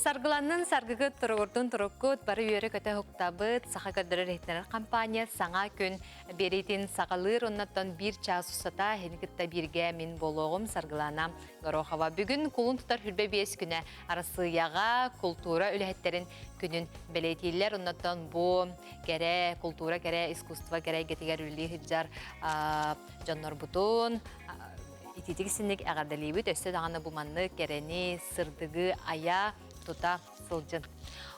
Саргыланнын саргыгыт туругурдун туруккут бары үөрэ-көтө уһуктабыт саха көрдөрөр иһитиннэрэр компания саҥа күн биэриитин саҕалыыр оннуттан биир чаас устата эһини кытта бииргэ мин буолуоҕум Саргылана Горохова. Бүгүн кулун тутар 25 күнэ Арассыыйаҕа култуура үлэһиттэрин күнүн бэлиэтииллэр. Оннуттан бу кэрэ, култуура кэрэ, искусство кэрэ эйгэтигэр үлэлии сылдьар дьоннорбутун ититик синник эҕэрдэлиибит. Өссө даҕаны бу маннык кэрэни, сырдыгы айа тута сылдьын.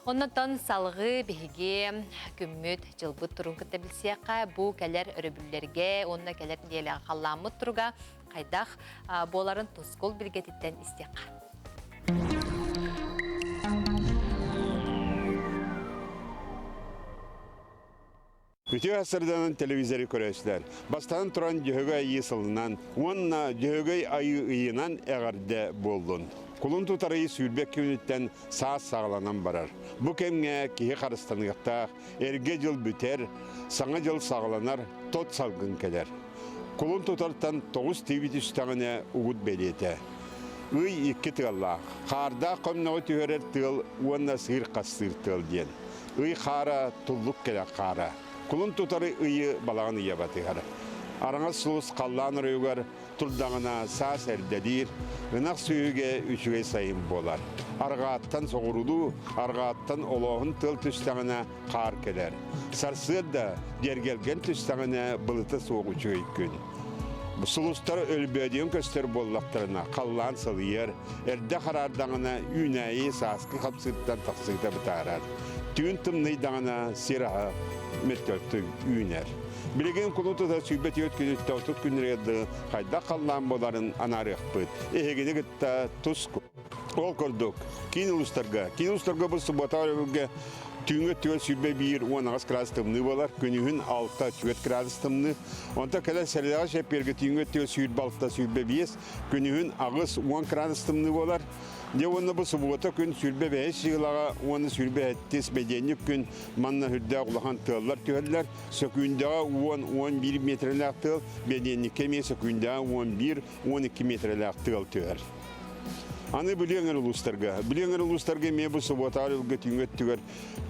Оннотон салгыы биһиги күммүт, дьылбыт турун кытта билсиэххэ, бу кэлэр өрөбүллэргэ уонна кэлэр нэдиэлэҕэ халлааммыт туруга хайдах буоларын тускул билгэтиттэн истиэххэ. Үтүө сарданан телевизоры көрөөччүлэр, бастаан туран Дьөһөгөй Айыы сылынан уонна Дьөһөгөй Айыы ыйынан эҕэрдэ буоллун. Кулун тутар ый 22 күнүттэн саас саҕаланан барар. Бу кэмҥэ киһи харыстаныахтаах, эргэ дьыл бүтэр, саҥа дьыл саҕаланар, тот салгын кэлэр. Кулун тутартан тоҕус тиби түстэҕинэ угут бэлиэтэ. Ый икки тыаллаах. Хаардаах хомноҕу түһэрэр тыал уонна сыыр хастыыр тыал диэн. Ый хаара туллук кэлэр хаара. Кулун тутары ыйы балаҕан ыйа батыһар. Араҥас сулус халлаан оройугар турдаҕына саас эрдэлиир, ынах сүөһүгэ үчүгэй сайын буолар. Арҕааттан соҕурулуу, арҕааттан олооһун тыал түстэҕинэ хаар кэлэр. Сарсыарда дьэргэлгэн түстэҕинэ былыта суох үчүгэй күн. Сулустар өлбөөдүйэн көстөр буоллахтарына халлаан сылыйар, эрдэ хараардаҕына үүнээйи сааскы хапсыыртан тахсыыта бытаарар. Түүн тымныйдаҕына сир аһа мөлтөхтүк үүнэр. Билигин кулун тута 24 күнүттэн 30 күннэргэ дылы хайдах халлаан буоларын анаарыахпыт. Эһигини кытта тус Ол курдук, киин улуустарга, киин улуустарга бу суббота өрөбүлгэ түүҥҥү өттүгэр 21 18 градус тымныы буолар, күнүһүн 6-4 градус тымныы. Онтон кэлэр сэрэлэҕэ чэппиэргэ түүҥҥү өттүгэр 26 25, күнүһүн 8-10 градус тымныы буолар. Дьэ уонна бу субуота күн 25 сыылаҕа уонна 27 бэдиэнньик күн манна үрдээх улахан тыаллар түһэллэр. Сөкүүндэҕэ 10-11 метрэлээх тыал, бэдиэнньиккэ эмиэ сөкүүндэҕэ 11-12 метрэлээх тыал түһэр. Аны Бүлүү эҥэр улуустарга. Бүлүү эҥэр улуустарга эмиэ бу субуотаҕа ылга түүҥҥү өттүгэр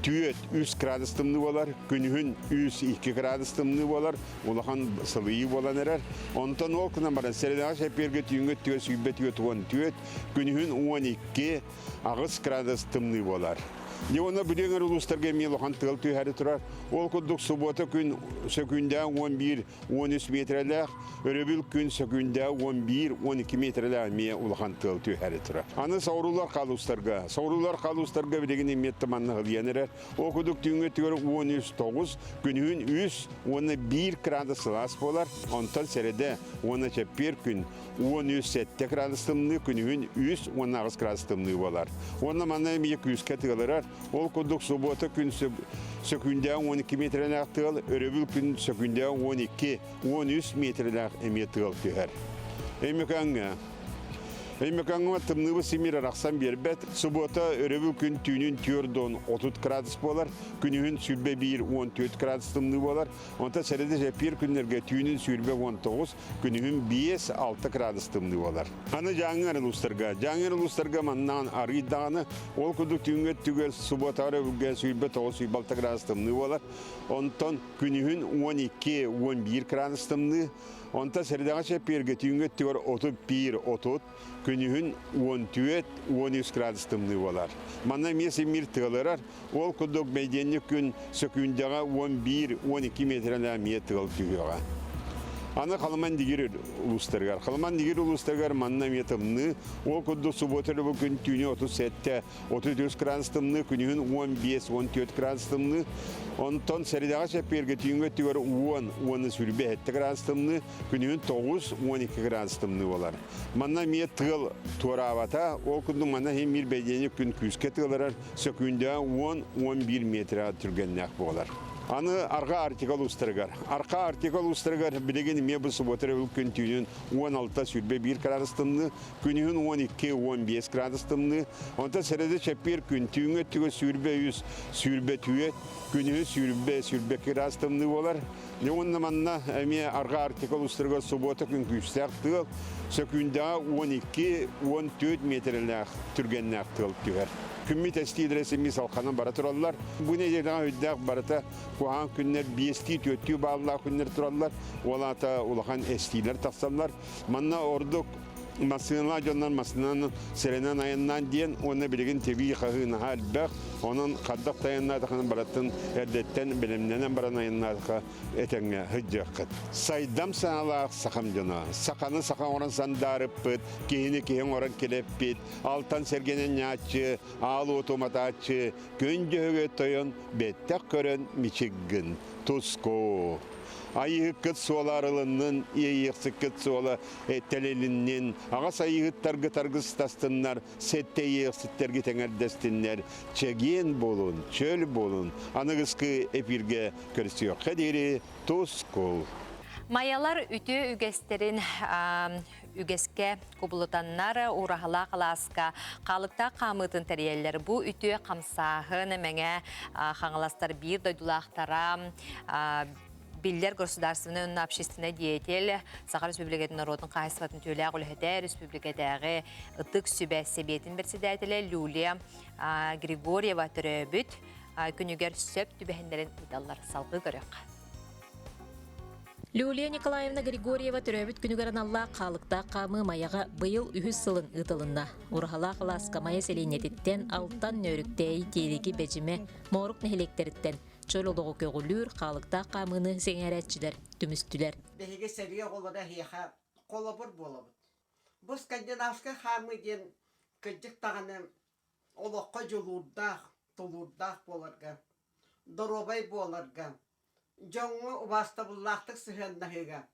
түөрт үс градус тымныы буолар, күнүһүн үс икки градус тымныы буолар, улахан сылыйыы буолан эрэр. Онтон ол гынан баран сэрэдэҕэ чэппиэргэ түүҥҥү өттүгэр 24, күнүһүн 12, 8 градус тымныы буолар. Дьэ уонна Бүлүү эҥэр улуустарга эмиэ улахан тыал түһээри турар. Ол курдук субуота күн сөкүүндэҕэ 11 13 миэтэрэлээх, өрөбүл күн сөкүүндэ 11-12 миэтэрэлээх эмиэ улахан тыал түһээри турар. Аны соҕуруулар халуустарга, соҕуруулар халуустарга билигин эмиэ тыманна ылыйан эрэр. Ол курдук түүҥҥү өттүгэр 13-9, күнүһүн 3 уонна 1 градус сылаас буолар. Онтон сэрэдэ уонна чэппиэр күн 13-7 градус тымныы, күнүһүн 3 уонна 8 градус тымныы буолар. Уонна манна эмиэ күүскэ тыалырар. Ол курдук субуота күн сөкүүндэҕэ 12 миэтэрэлээх тыал, өрөбүл күн сөкүүндэҕэ 12-13 миэтэрэлээх эмиэ тыал түһэр. Өймөкөөҥҥө Өймөкөөҥҥө тымныыбыт симир арахсан биэрбэт. Субуота өрөбүл күн түүнүн 4 30 градус буолар, күнүһүн 21-14 градус тымныы буолар. Онтон сэрэдэ эппиэр күннэргэ түүнүн 20-19, күнүһүн 5-6 градус тымныы буолар. Аны Дьааҥы улуустарга. Дьааҥы улуустарга маннаан арыый даҕаны, ол курдук түүҥҥү өттүгэр субуотаҕа өрөбүлгэ 29-26 градус тымныы буолар. Онтон күнүһүн 12-11 градус тымныы. Онтон сэрэдэҕэ чэппиэргэ түүҥҥү өттүгэр 31-30, күнүһүн 14-13 градус тымныы буолар. Манна эмиэ симмир тыалырар. Ол курдук бэйдиэнньик күн сөкүүндэҕэ 11-12 миэтэрэлээх эмиэ тыал түһүөҕэ. Аны Халыман-Дигир улуустарыгар. Халыман-Дигир улуустарыгар манна эмиэ тымныы. Ол курдук субуота бу күн түүнү 37 33 градус тымныы, күнүһүн 15-14 градус тымныы. Онтон сэрэдэҕэ чэппиэргэ түүҥҥү өттүгэр 10 уонна 27 градус тымныы, күнүһүн 9-12 градус тымныы буолар. Манна эмиэ тыал туораабата, ол курдук манна иһин биир бэйдиэни күн күүскэ тыалырар, сөкүүндэҕэ 10-11 метрэ түргэннээх буолар. Аны Арҕаа Арктика улуустарыгар. Арҕаа Арктика улуустарыгар билигин эмиэ бу субуота өрөбүл күн түүнүн 16-21 градус тымныы, күнүһүн 12-15 градус тымныы. Онтон сэрэдэ чэппиэр күн түүҥҥү өттүгэр 23, 24, күнүһүн 20, 22 градус тымныы буолар. Дьэ уонна манна эмиэ Арҕаа Арктика улуустарыгар субуота күн күүстээх тыал, сөкүүндэҕэ 12-14 миэтэрэлээх түргэннээх тыал түһэр. Күммүт эстиилэрэ симии салханан бара тураллар. Бу нэдиэлэҕэ өйдөөх барыта куһаҕан күннэр биэстии, түөртүү бааллаах күннэр тураллар. Ол аата улахан эстиилэр тахсаллар. Манна ордук массыыналаах дьоннор массыынанан сэрэнэн айаннаан диэн уонна билигин тибии хаһыы наһаа элбэх. Онон хайдах да айаннаатахына барытын эрдэттэн бэлэмнэнэн баран айаннаатаха этэҥҥэ сылдьыаххыт. Сайдам саҥалаах сахам дьоно. Саханы саха оҥорон сандаарыппыт, киһини киһи оҥорон килэппит, алтан сэргэнэн ньааччы, аал уоту уматааччы, күн дьөһөгөй тойон бэттэх көрөн мичик гын, туску. Айыһыккыт суола арылыннын, иэйиэхсиккит суола тэлилиннин, аҕас айыһыттаргыт аргыстастыннар, сэттэ иэйиэхситтэргит эҥэрдэстиннэр, чэгиэн буолун, чөл буолун, аныгыскы эпиргэ көрсүөххэ диэри тускул. Майалар үтүө үгэстэрин үгэскэ кубулутаннар ураһалаах алааска хаалыктаах хаамыытын тэрийэллэр. Бу үтүө хамсааһын Мэҥэ Хаҥаластар биир дойдулаахтара биллэр государственнай уонна общественнай деятель, Саха Республикатын норуотун хаһаайыстыбатын үтүөлээх үлэһитэ, республикатааҕы Ытык Сүбэ Сэбиэтин председателэ Люлия Григорьева төрөөбүт күнүгэр сөп түбэһиннэрин ыыталлар. Салгыы көрүөххэ. Люлия Николаевна Григорьева төрөөбүт күнүгэр аналлаах хаалыктаах хаамыы Майаҕа быйыл үһүс сылын ыытылынна. Ураһалаах алааска Майа сэлиэнньэтиттэн Алтан, Нөөрүктээйи, Тиэлиги, Бэдьимэ, Моорук нэһилиэктэриттэн чөл олоҕу көҕүлүүр хаалыктаах хаамыыны сэҥээрээччилэр түмүстүлэр. Биһиги сэрии оҕолоро эһиэхэ холобур буолабыт. Бу скандинавскай хаамыы диэн кырдьык даҕаны олоххо дьулуурдаах, тулуурдаах буоларга, доруобай буоларга, дьоҥҥо убаастабыллаахтык сыһыаннаһыыга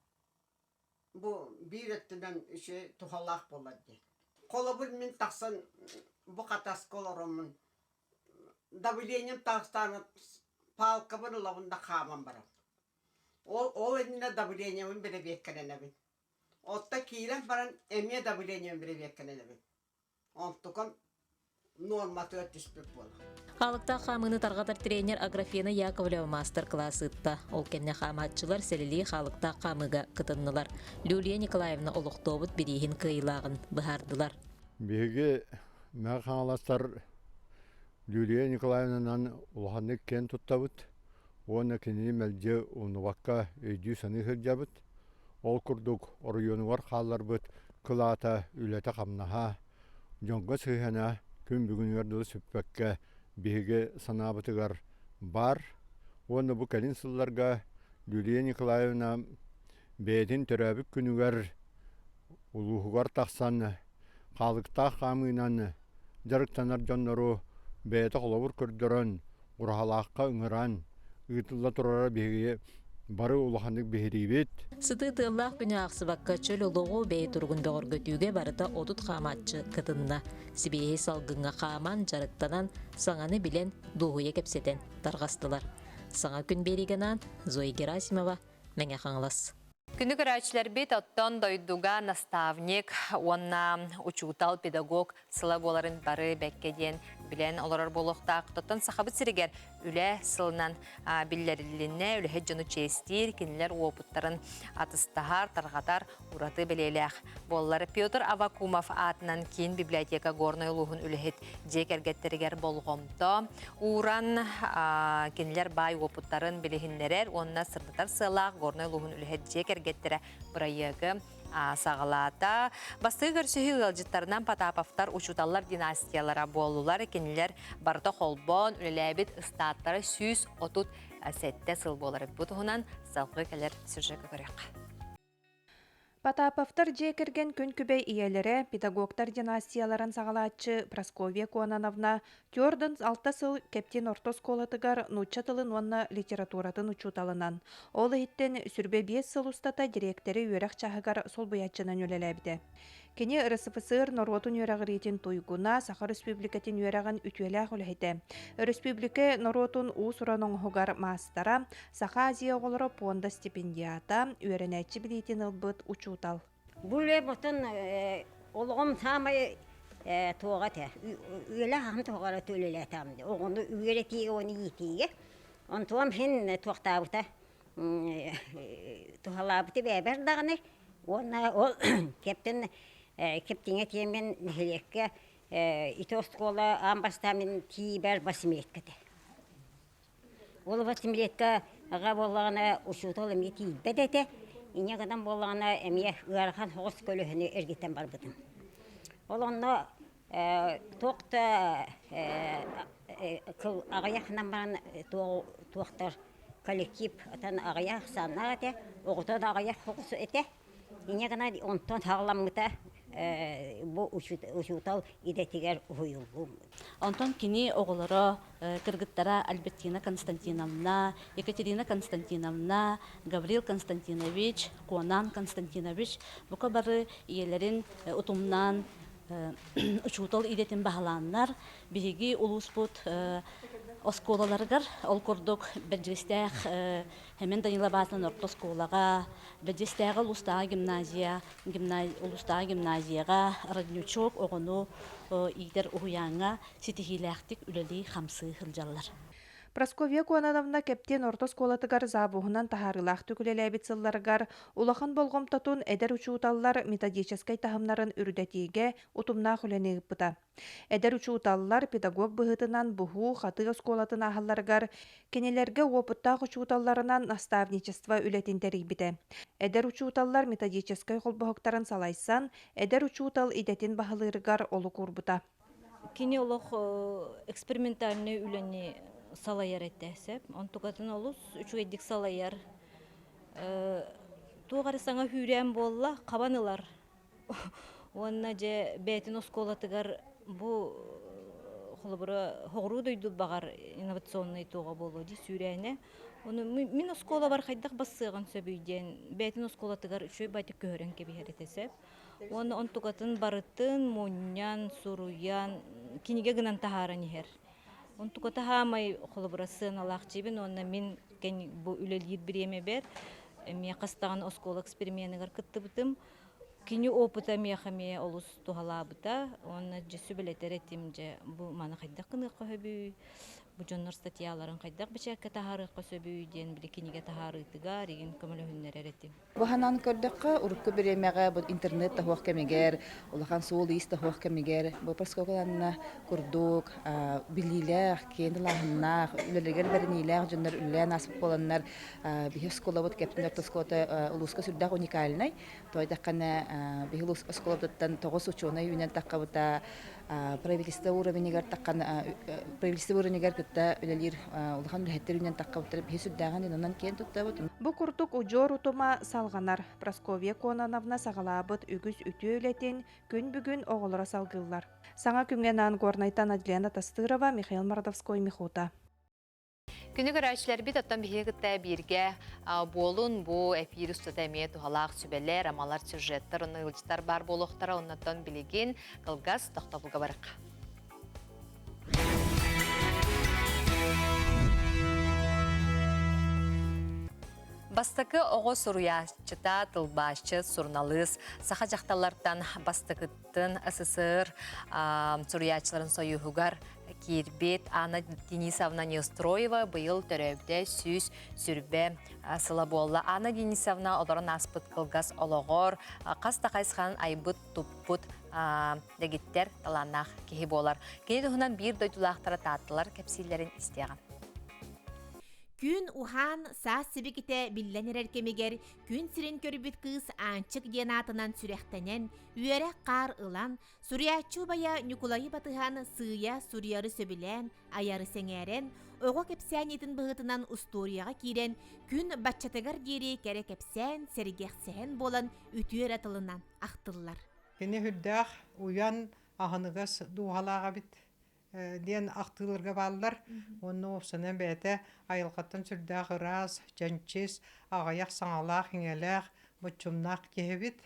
бу биир өттүнэн үчүгэй туһалаах буолар диэн. Холобур, мин тахсан бу хатаска олороммун давлением таҕыстаҕына палкабын ылабын да хааман барабын. Ол, ол иннинэ давлениебын бэрэбиэркэлэнэбин. Отто киирэн баран эмиэ давлениебын бэрэбиэркэлэнэбин. Онтукам нуорматыгар түспүт буолар. Хаалыктаах хаамыыны тарҕатар тренер Аграфена Яковлева маастар-кылаас ыытта. Ол кэннэ хаамааччылар сэлэлии хаалыктаах хаамыыга кытыннылар. Люлия Николаевна олохтообут бирииһин кыайыылааҕын быһаардылар. Биһиги Мэҥэ Хаҥаластар Люлия Николаевнанан улаханнык киэн туттабыт уонна кинини мэлдьи умнубакка өйдүү-саныы сылдьабыт. Ол курдук оройуонугар хаалларбыт кылаата, үлэтэ-хамнаһа, дьоҥҥо сыһыана күн бүгүнүгэр дылы сүппэккэ биһиги санаабытыгар баар. Уонна бу кэлин сылларга Люлия Николаевна бэйэтин төрөөбүт күнүгэр улууһугар тахсан хаалыктаах хаамыынан дьарыктанар дьоннору бэйэтэ холобур көрдөрөн Ураһалаахха ыҥыран ыытылла турара биһиги бары улаханнык биһириибит. Сытыы тыаллаах күнү аахсыбакка чөл олоҕу бэйэ туругун бөҕөргөтүүгэ барыта 30 хаамааччы кытынна. Сибиэһэй салгыҥҥа хааман, дьарыктанан, саҥаны билэн, дуоһуйа кэпсэтэн тарҕастылар. Саҥа күн биэриигэ Зоя Герасимова, Мэҥэ Хаҥалас. Күнү көрөөччүлэрбит оттон дойдуга наставник уонна учуутал, педагог сыла буоларын бары бэккэ диэн билэн олорор буолуохтаах. Оттон Сахабыт сиригэр үлэ сылынан биллэрилиннэ, үлэһит дьону чиэстиир, кинилэр уопуттарын атыстаһар, тарҕатар ураты бэлиэлээх буоллар. Петр Авакумов аатынан киин библиотека Горнай улууһун үлэһит дьиэ кэргэттэригэр болҕомто ууран, кинилэр баай уопуттарын билиһиннэрэр уонна сырдатар сыалаах Горнай улууһун үлэһит дьиэ кэргэттэрэ бырайыагы саҕалаата. Бастакы көрсүһүү ыалдьыттарынан Потаповтар учууталлар династиялара буоллулар. Кинилэр барыта холбоон үлэлээбит ыстааттара 137 сыл буолар. Бу туһунан салгыы кэлэр сюжекка көрүөххэ. Потаповтар дьиэ кэргэн күн күбэй ийэлэрэ, педагогтар династияларын саҕалааччы Прасковья Кононовна Тёрден алта сыл Кэптин орто оскуолатыгар нуучча тылын уонна литературатын учууталынан, ол иһиттэн сүрбэ биэс сыл устата дириэктэри үөрэх чааһыгар солбуйааччынан үлэлээбитэ. Кини РСФСР норуотун үөрэҕириитин туйгуна, Саха Өрөспүүбүлүкэтин үөрэҕин үтүөлээх үлэһитэ, өрөспүүбүлүкэ норуотун уус-уран оҥоһугар маастара, Саха Азия оҕолоро пуонда стипендиата, үөрэнээччи билиитин ылбыт учуутал. Бу үлэ ботун олоҕум саамай туоҕа этэ. Үөлэх аһым туһугар үлэлээтэҕим дии. Оҕону үөрэтиигэ уонна иитиигэ. Онтуом иһин туохтаабыта туһалаабыта бэйэбэр даҕаны уонна ол кэптин кэптиҥэ тиэммин нэһилиэккэ ити оскуола аан бастаан мин тиийбэр восьмилетка этэ. Ол восьмилетка аҕа буоллаҕына учуутал эмиэ тиийбэт этэ. Инньэ гынан буоллаҕына эмиэ ыарахан соҕус көлөһөнү эргитэн барбытым. Ол онно туох да аҕыйахынан баран туохтар коллектив атын аҕыйах ахсааннаах этэ, оҕото да аҕыйах соҕус этэ. Инньэ гынан онтон саҕаламмыта бу учуутал идэтигэр уһуйуллуум. Онтон кини оҕолоро кыргыттара Альбертина Константиновна, Екатерина Константиновна, Гаврил Константинович, Конан Константинович бука бары ийэлэрин утумнаан учуутал идэтин баһылааннар, биһиги улууспут оскуолаларыгар ол курдук Бэрдьигэстээх Хэмэн Даниловатынан орто оскуолаҕа, Бэрдьигэстээҕи улуустааҕы гимназия, улуустааҕы гимназияҕа Родничок оҕону иитэр уһуйааҥҥа ситиһиилээхтик үлэлии-хамсыы сылдьаллар. Прасковья Кононовна Кэптиэн орто оскуолатыгар завуһунан таһаарыылаахтык үлэлээбит сылларыгар улахан болҕомтотун эдэр учууталлар методическай таһымнарын үрдэтиигэ утумнаах үлэни ыыппыта. Эдэр учууталлар педагог быһыытынан буһуу-хатыы оскуолатын ааһалларыгар кинилэргэ уопуттаах учууталларынан наставничество үлэтин тэрийбитэ. Эдэр учууталлар методическай холбоһуктарын салайсан, эдэр учуутал идэтин баһылыырыгар олук уурбута. Кини олох экспериментальный үлэни салайар этэ сөп. Онтукатын олус үчүгэйдик салайар. Туох эрэ саҥа хүүрээн буолла, хабан ылар. Уонна дьэ бэйэтин оскуолатыгар бу холобура хоҕуруу дойду баҕар инновационнай туоҕа буолуо дии сүүрээнэ. Ону мин оскуолабар хайдах бассыаҕын сөбүй диэн бэйэтин оскуолатыгар үчүгэй байтык көһөрөн кэбиһэр этэ сөп. Уонна онтукатын барытын мунньан, суруйан, кинигэ гынан таһааран иһэр. Онтуката хаамай холобура сыаналаах дьиэбин уонна мин бу үлэлиир бириэмэбэр эмиэ хастаҕын оскуола эксперименыгар кыттыбытым. Кини опыта миэхэ эмиэ олус туһалаабыта уонна дьэ сүбэлэтэр этим дьэ бу маны хайдах гыныахха сөбүй, бу дьоннор статьяларын хайдах бэчээккэ таһаарыахха сөбүй диэн били кинигэ таһаарыытыгар игин көмөлөһүннэрэр этим. Бу ханан көрдөххө, урукку бириэмэҕэ бу интернет таһуох кэмигэр, улахан суол-иис таһуох кэмигэр бу Проскоколанна курдук билиилээх, киэн тылааһыннаах, үлэлэригэр бэриниилээх дьоннор үлэлээн ааспыт буоланнар, биһи оскуолабыт Кэптин орто оскуолата улууска сүрдээх уникальнай. Тоҕо диэтэххинэ, биһи улуус оскуолабытыттан тоҕус учуонай үүнэн таххабыта, правительство уровенигар таххан правительство уровенигар кытта үлэлиир улахан үлэһиттэр үүнэн таххабыттар биһи сүрдээҕин онон киэн туттабыт. Бу курдук удьуор утума салҕанар. Прасковья Кононовна саҕалаабыт үгүс үтүө үлэтин күн бүгүн оҕолоро салгыыллар. Саҥа күҥҥэ анаан Горнайтан Адлена Тастырова, Михаил Мордовской, Михута. Күнү көрөөччүлэрбит оттон биһиги кытта бииргэ буолун бу эфир устата эмиэ туһалаах сүбэлэр, амалар, сюжеттар, онно ыалдьыттар баар буолуохтара. Оннотон билигин кылгас тохтобулга барык. Бастакы оҕо суруйааччыта, тылбаасчыт, суруналыыс, саха дьахталлартан бастакыттын СССР суруйааччыларын союһугар киирбит Анна Денисовна Неустроева быйыл төрөөбүтэ 120 сыла буолла. Анна Денисовна олорон ааспыт кылгас олоҕор хас да хайысханан айбыт, туппут дэгиттэр талааннаах киһи буолар. Кини туһунан биир дойдулаахтара таатталар кэпсииллэрин истиэҕим. Күн уһаан, саас сибикитэ биллэн эрэр кэмигэр күн сирин көрбүт кыыс Аанчык диэн аатынан сүрэхтэнэн, үөрэх-хаар ылан, Суруйааччы убайа Ньукулайы батыһан сыыйа суруйары сөбүлээн, айары сэҥээрэн, оҕо кэпсээниитин быһыытынан устуоруйаҕа киирэн, күн баччатыгар диэри кэрэ кэпсээн, сэргэхсэһэн буолан үтүө эрэ тылынан ахтыллар. Кини үрдээх уйан аһыныгас дууһалаах эбит диэн ахтыыларга бааллар. Уонна уопсанан бэйэтэ айылҕаттан сүрдээх ыраас, чэнчис, аҕыйах саҥалаах-иҥэлээх, боччумнаах киһи эбит.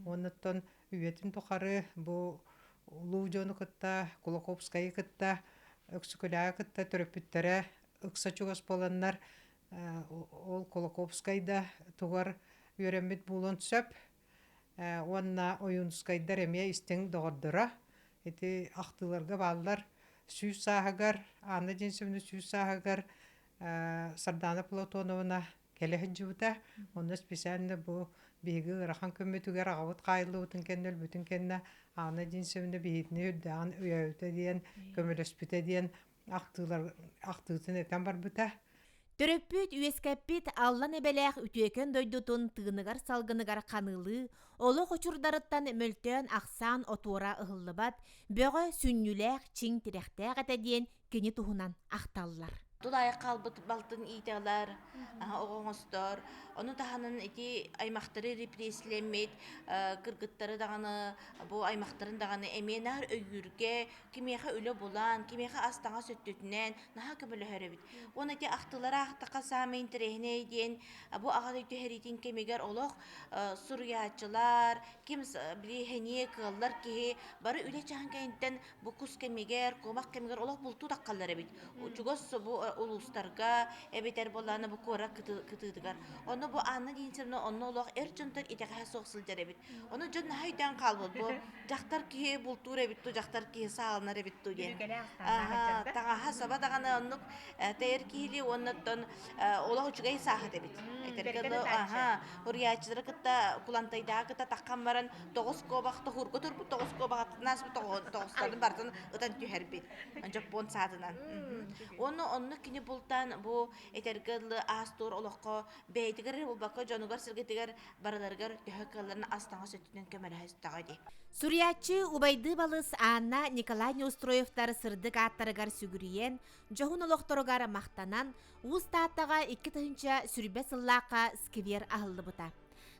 Уонна оттон Үйэтин тухары бу улуу дьону кытта, Кулаковскайы кытта, Өксөкүлээҕи кытта төрөппүттэрэ ыкса чугас буоланнар, ол Кулаковскай да тугар үөрэммит буолуон сөп. Уонна Ойуунускайдар эмиэ истиҥ доҕордоро. Ити ахтыыларга бааллар. 100 сааһыгар, Анна Денисовна 100 сааһыгар Сардаана Платоновна кэлэ сылдьыбыта. Онно специально бу биһиги ыарахан көммүтүгэр аҕабыт хаайыллыбытын кэннэ, өлбүтүн кэннэ Анна Денисовна биһигини үрдээҕин өйөөбүтэ диэн, көмөлөспүтэ диэн ахтыылар ахтыытын этэн барбыта. Төрөппүт үөскэппит Аллан эбэлээх үтүөкэн дойдутун тыыныгар-салгыныгар ханыылыы, олох очурдарыттан мөлтөөн ахсаан отуора ыһыллыбат, бөҕө сүнньүлээх, чиҥ тирэхтээх этэ диэн кини туһунан ахталлар. Тулаайах хаалбыт балтын иитэлэр, оҕо оҥостор. Ону таһынан ити аймахтары репрессилэммит кыргыттары даҕаны, бу аймахтарын даҕаны эмиэ наар өйүүргэ, кимиэхэ үлэ булан, кимиэхэ ас-таҥас өттүтүнэн наһаа көмөлөһөр эбит. Уонна ити ахтылара ахтахха саамай интэриэһинэй диэн бу аҕа дойду сэриитин кэмигэр олох суруйааччылар, ким били сэниэ кыаллар киһи бары үлэ чаһын кэнниттэн бу кус кэмигэр, куобах кэмигэр олох бултуу таххаллар эбит. Чугас бу улуустарга эбэтэр буоллаҕына бу куорат кытыытыгар. Онно бу Анна Денисовна онно олох эр дьонтон итэҕэһэ суох сылдьар эбит. Ону дьон наһаа өйдөөн хаалбыт бу дьахтар киһи бултуур эбит ту, дьахтар киһи сааланар эбит ту диэн. Таҥаһа саба даҕаны оннук тэйэр киһилии уонна оттон олох үчүгэй сааһыт эбит. Этэргэ дылы, аха, уруйааччылары кытта Кулантайдааҕы кытта таххан баран тоҕус куобах тоһуурга турбут тоҕус куобах аттынан тоҕустарын барытын ытан түһэрбит дьоппуон саатынан. Уонна онно кини бултаан бу этэргэ дылы аас-туор олоххо бэйэтигэр эрэ буолбакка дьонугар-сэргэтигэр барыларыгар төһө кыалларын ас-таҥас өттүнэн көмөлөһө истэҕэ дии. Суруйааччы убайдыы балыс Анна Николай Неустроевтар сырдык ааттарыгар сүгүрүйэн, дьоһун олохторугар махтанан, Уус Тааттаҕа 2000 сыллаахха сквер аһыллыбыта.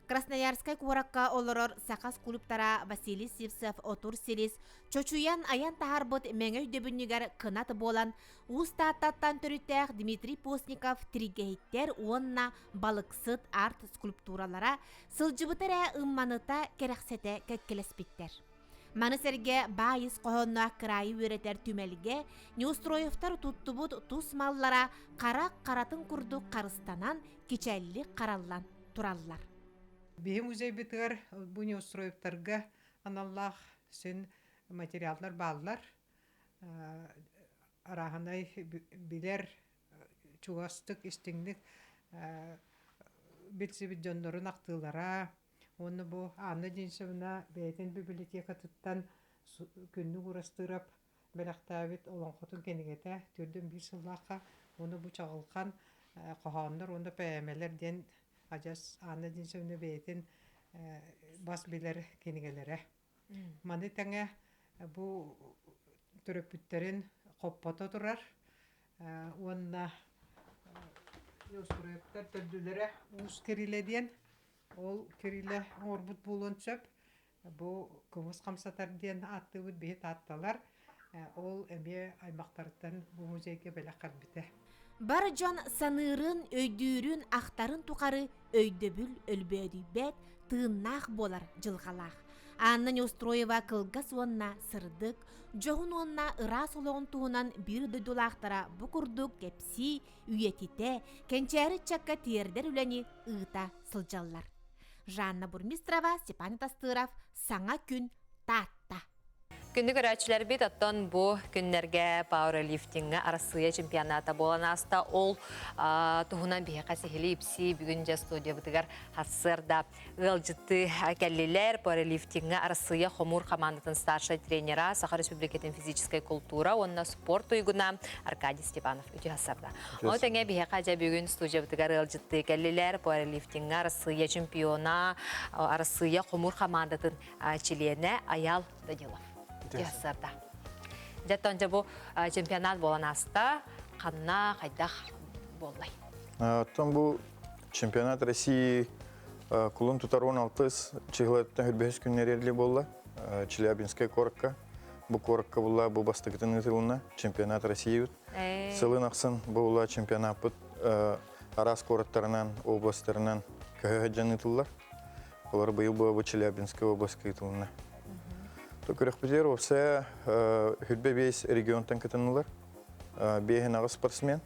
Красноярскай куоракка олорор саха скульптора Василий Сивцев Отур Силис чочуйан айан таһаарбыт мэҥэ өйдөбүнньүгэр кынат буолан Уус Тааттаттан төрүттээх Дмитрий Постников тиригэһиттэр уонна балыксыт арт-скульптуралара сылдьыбыта эрэ ымманыта кэрэхсэтэ кэккэлэспиттэр. Маны сэргэ баай ис хоһоонноох кыраайы үөрэтэр түмэлгэ Неустроевтар туттубут тус маллара хара харатын курдук харыстанан, кичэллик хараллан тураллар. Биһи музейбытыгар бу Неустроевтарга аналлаах син материаллар бааллар. Арааһынай билэр чугастык, истиҥник билсибит дьоннорун ахтыылара уонна бу Анна Денисовна бэйэтин библиотекатыттан Күннүк Урастыырап бэлэхтээбит олоҥхотун кинигэтэ 41 сыллаахха уонна бу чаҕылхан хоһооннор уонна поэмэлэр диэн адьас Анна Денисовна бэйэтин бас билэр кинигэлэрэ. Маны тэҥэ бу төрөппүттэрин хоппото турар уонна Неустроевтар төрдүлэрэ Уус Кирилэ диэн ол Кирилэ оҥорбут буолуон сөп. Бу кымыс хамсатар диэн ааттыыбыт биһи таатталар. Ол эмиэ аймахтарыттан бу музейга бэлэх кэлбитэ. Бар дьон саныырын, өйдүүрүн, ахтарын тухары өйдөбүл өлбөөдүйбэт, тыыннаах буолар дьылҕалаах. Анна Неустроева кылгас уонна сырдык, дьоһун уонна ыраас олоҕун туһунан биир дойдулаахтара бу курдук кэпсии, үйэтитэ, кэнчээри ыччакка тиэрдэр үлэни ыыта сылдьаллар. Жанна Бурмистрова, Степан Тастыров, Саҥа күн, Таатта. Күндү көрөөччүлэрбит, оттон бу күннэргэ пауэрлифтиҥҥа Арассыыйа чемпионата буолан ааста. Ол туһунан биһиэхэ сиһилии ипсии бүгүн дьэ студиябытыгар сарсыарда ыалдьыттыы кэллилэр. Пауэрлифтиҥҥа Арассыыйа хомуур хамаандатын старшай тренера, Саха Республикатын физическэй култуура уонна спорт туйгуна Аркадий Степанов үтүө сарда. Ону тэҥэ биһиэхэ дьэ бүгүн студиябытыгар ыалдьыттыы кэллилэр. Пауэрлифтиҥҥа Арассыыйа чемпиона, Арассыыйа хомуур хамаандатын чилиэнэ Айаал Данилов. Сарда. Дьэ, дьэ бу чемпионат буолан ааста. Ханна, хайдах буоллай? Оттон бу чемпионат России кулун тутар 16 чыһылаттан хүрбэһис күннэр эрли буолла. Челябинскай куоракка. Бу куоракка була бу бастакытын ыытылынна чемпионат России. Сылын ахсын була чемпионаппыт араас куораттарынан, областарынан көһө сылдьан ыытыллар. Олор быйыл бу Челябинскай областка ыытылынна. Күрэхпитигэр уопсайа 25 регионтан кытыннылар. Биэһин аҕыс спортсмен.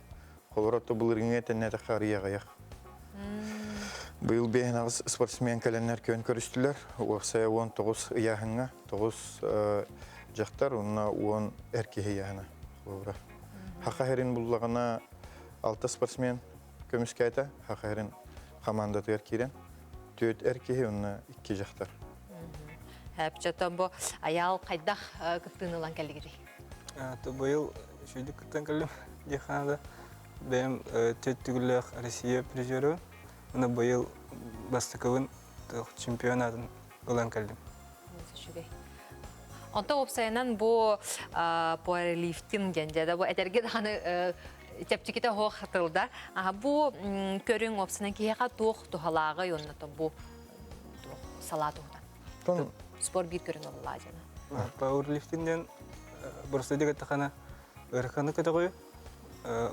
Холоро былырыҥҥы этэннээтэххэ арыйа аҕыйах. Быйыл биэһин аҕыс спортсмен кэлэннэр күөн көрүстүлэр. Уопсайа 19 ыйааһыҥҥа, 9 дьахтар уонна 10 эр киһи ыйааһына. Холобура. Хаха хэрин буллаҕына 6 спортсмен көмүскээтэ. Хаха хэрин хамаандатыгар киирэн 4 эр киһи уонна 2 дьахтар. Чотон бу аял хайдах кыттыыны ылан кэллигирий? Быйыл үчүгүйдүк кыттан кэллим диэххэ Бэйэм төрт төгүллээх Россия призеры, уонна быйыл бастакыбын чемпионатын ылан кэллим. Үчүгэй. Онто уопсайынан бу пауэрлифтинг диэн дьэ бу этэргэ даҕаны чэпчэкитэ оһох тылда. Бу көрүҥ уопсайынан киһиэхэ туох туһалааҕый уонна бу салаа туһунан. Спорт биир көрүҥ оллаа дьана. Пауэрлифтинг диэн просто диэтэххинэ ыараханы көтөҕүү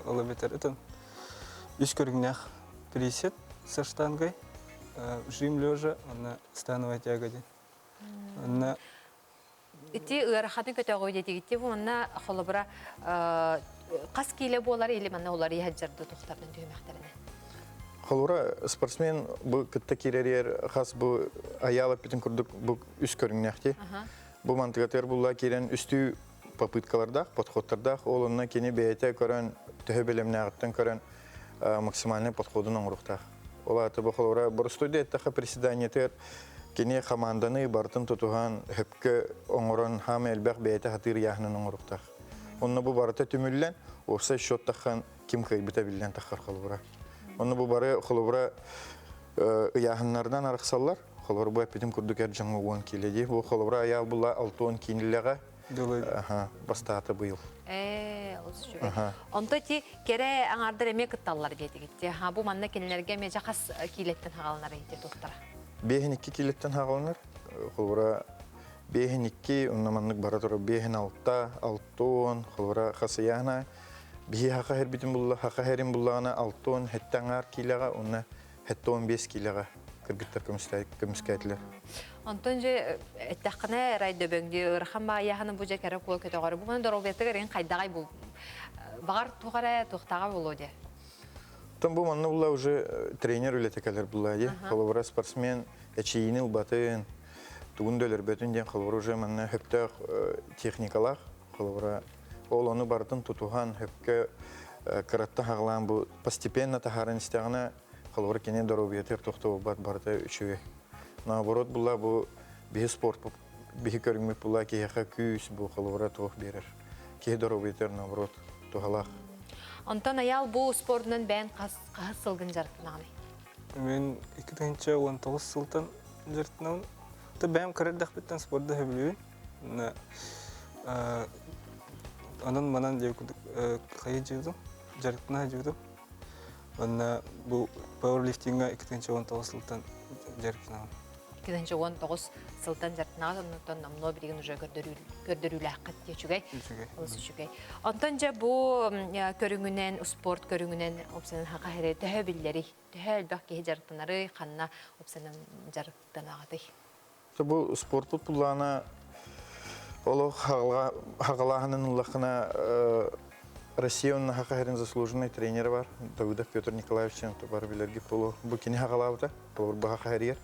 ол эбэтэр ытын үс көрүҥнээх присед со штангой, жим лежа, уонна становая тяга диэн. Онно Ити ыараханы көтөҕүү диэтигитти уонна холобура хас киилэ буолар или манна уларыйа сылдьарды тухтардан түһүмэхтэринэ? Холобура, спортсмен бу кытта киирэригэр хас бу аяал эппитин курдук бу үс көрүҥнээх Бу мантыгатыгар булла киирэн үстүү попыткалардаах, подходтардаах. Ол онно кини бэйэтэ көрөн, төһө бэлэмнээҕиттэн көрөн максимальный подходун оҥоруохтаах. Ол аата бу холобура боростуойда эттэххэ приседаниетыгар кини хамаанданы барытын тутуһан, хөпкө оҥорон, хаама элбэх бэйэтэ хатыыр ыйааһынын оҥоруохтаах. Онно бу барыта түмүллэн, уопсай счеттаххан ким кыайбыта биллэн таххар холобура. Онно бу бары холобура ыйааһыннарынан арахсаллар. Холобура бу эппитим курдук эр дьоҥҥо 10 киилэ дии. Бу холобура айаал була 60 киинилэҕэ бастаата быйыл. Ээ, олус үчүгэй. Онто ити кэрэ аҥаардар эмиэ кытталлар диэтигит. Ха бу манна кинилэргэ эмиэ хас киилэттэн хаҕаланар ити туохтара? Биэһин икки киилэттэн хаҕаланар. Холобура биэһин икки, онно маннык бара турар биэһин алта, алтон, холобура хасыйаана. Биһи хаха хэрбитин булла, хаха хэрин буллаҕына алтон, хэтте аҥаар киилэҕэ, онно 75 киилэҕэ кыргыттар көмүскээтилэр. Онтон же эттэххинэ райдөбөҥдү ыарахан баайаһаны бу дьэ кэрэ куо көтөҕөрү бу маны доруобуйатыгар эн хайдаҕай бу баҕар туох эрэ туохтааҕа буолуо дии. Оттон бу манна була уже тренер үлэтэ кэлэр була дии. Холобура спортсмен эчийиини ылбатын, тугун да өлөрбөтүн диэн холобура уже манна хөптөөх техникалаах. Холобура ол ону барытын тутуһан хөпкө кыратта хаҕалаан бу постепенно таһааран истэҕинэ холобура кини доруобуйатыгар тохтобулбат барыта үчүгэй. Наоборот була бу биһи спорт биһи көрүҥмүт була киһиэхэ күүс бу холобура туох биэрэр. Киһи доруобуйатыгар наоборот туһалаах. Онтон Аял бу спордунан бэйэн хас хаһыс сылгын дьарыктанаҕыный? Мен 2019 сылтан дьарыктанабын. Та бэйэм кыра эрдэхпиттэн спорду сөбүлүүбүн. Онон манан диэбит курдук хайыы дьиэбитим, дьарыктана сылдьыбытым. Уонна бу пауэрлифтиҥҥа 2019 сылтан дьарыктанабын. 2019 сылтан дьарыктанаҕыт, оннуттан номнуо билигин уже көрдөрүүлээххит дии үчүгэй. Олус үчүгэй. Онтон дьэ бу көрүҥүнэн, спорт көрүҥүнэн опсанан хаха эрэ төһө биллэрий? Төһө элбэх киһи дьарыктанарый, ханна опсанан дьарыктанаҕытый? Бу спортпут буллаана олох хаҕалааһынын ыллаххына Россия уонна Саха сирин заслуженный тренера бар Давыдов Петр Николаевич бар билэргит буолуо. Бу кини хаҕалаабыта, холобур бу Саха сиригэр.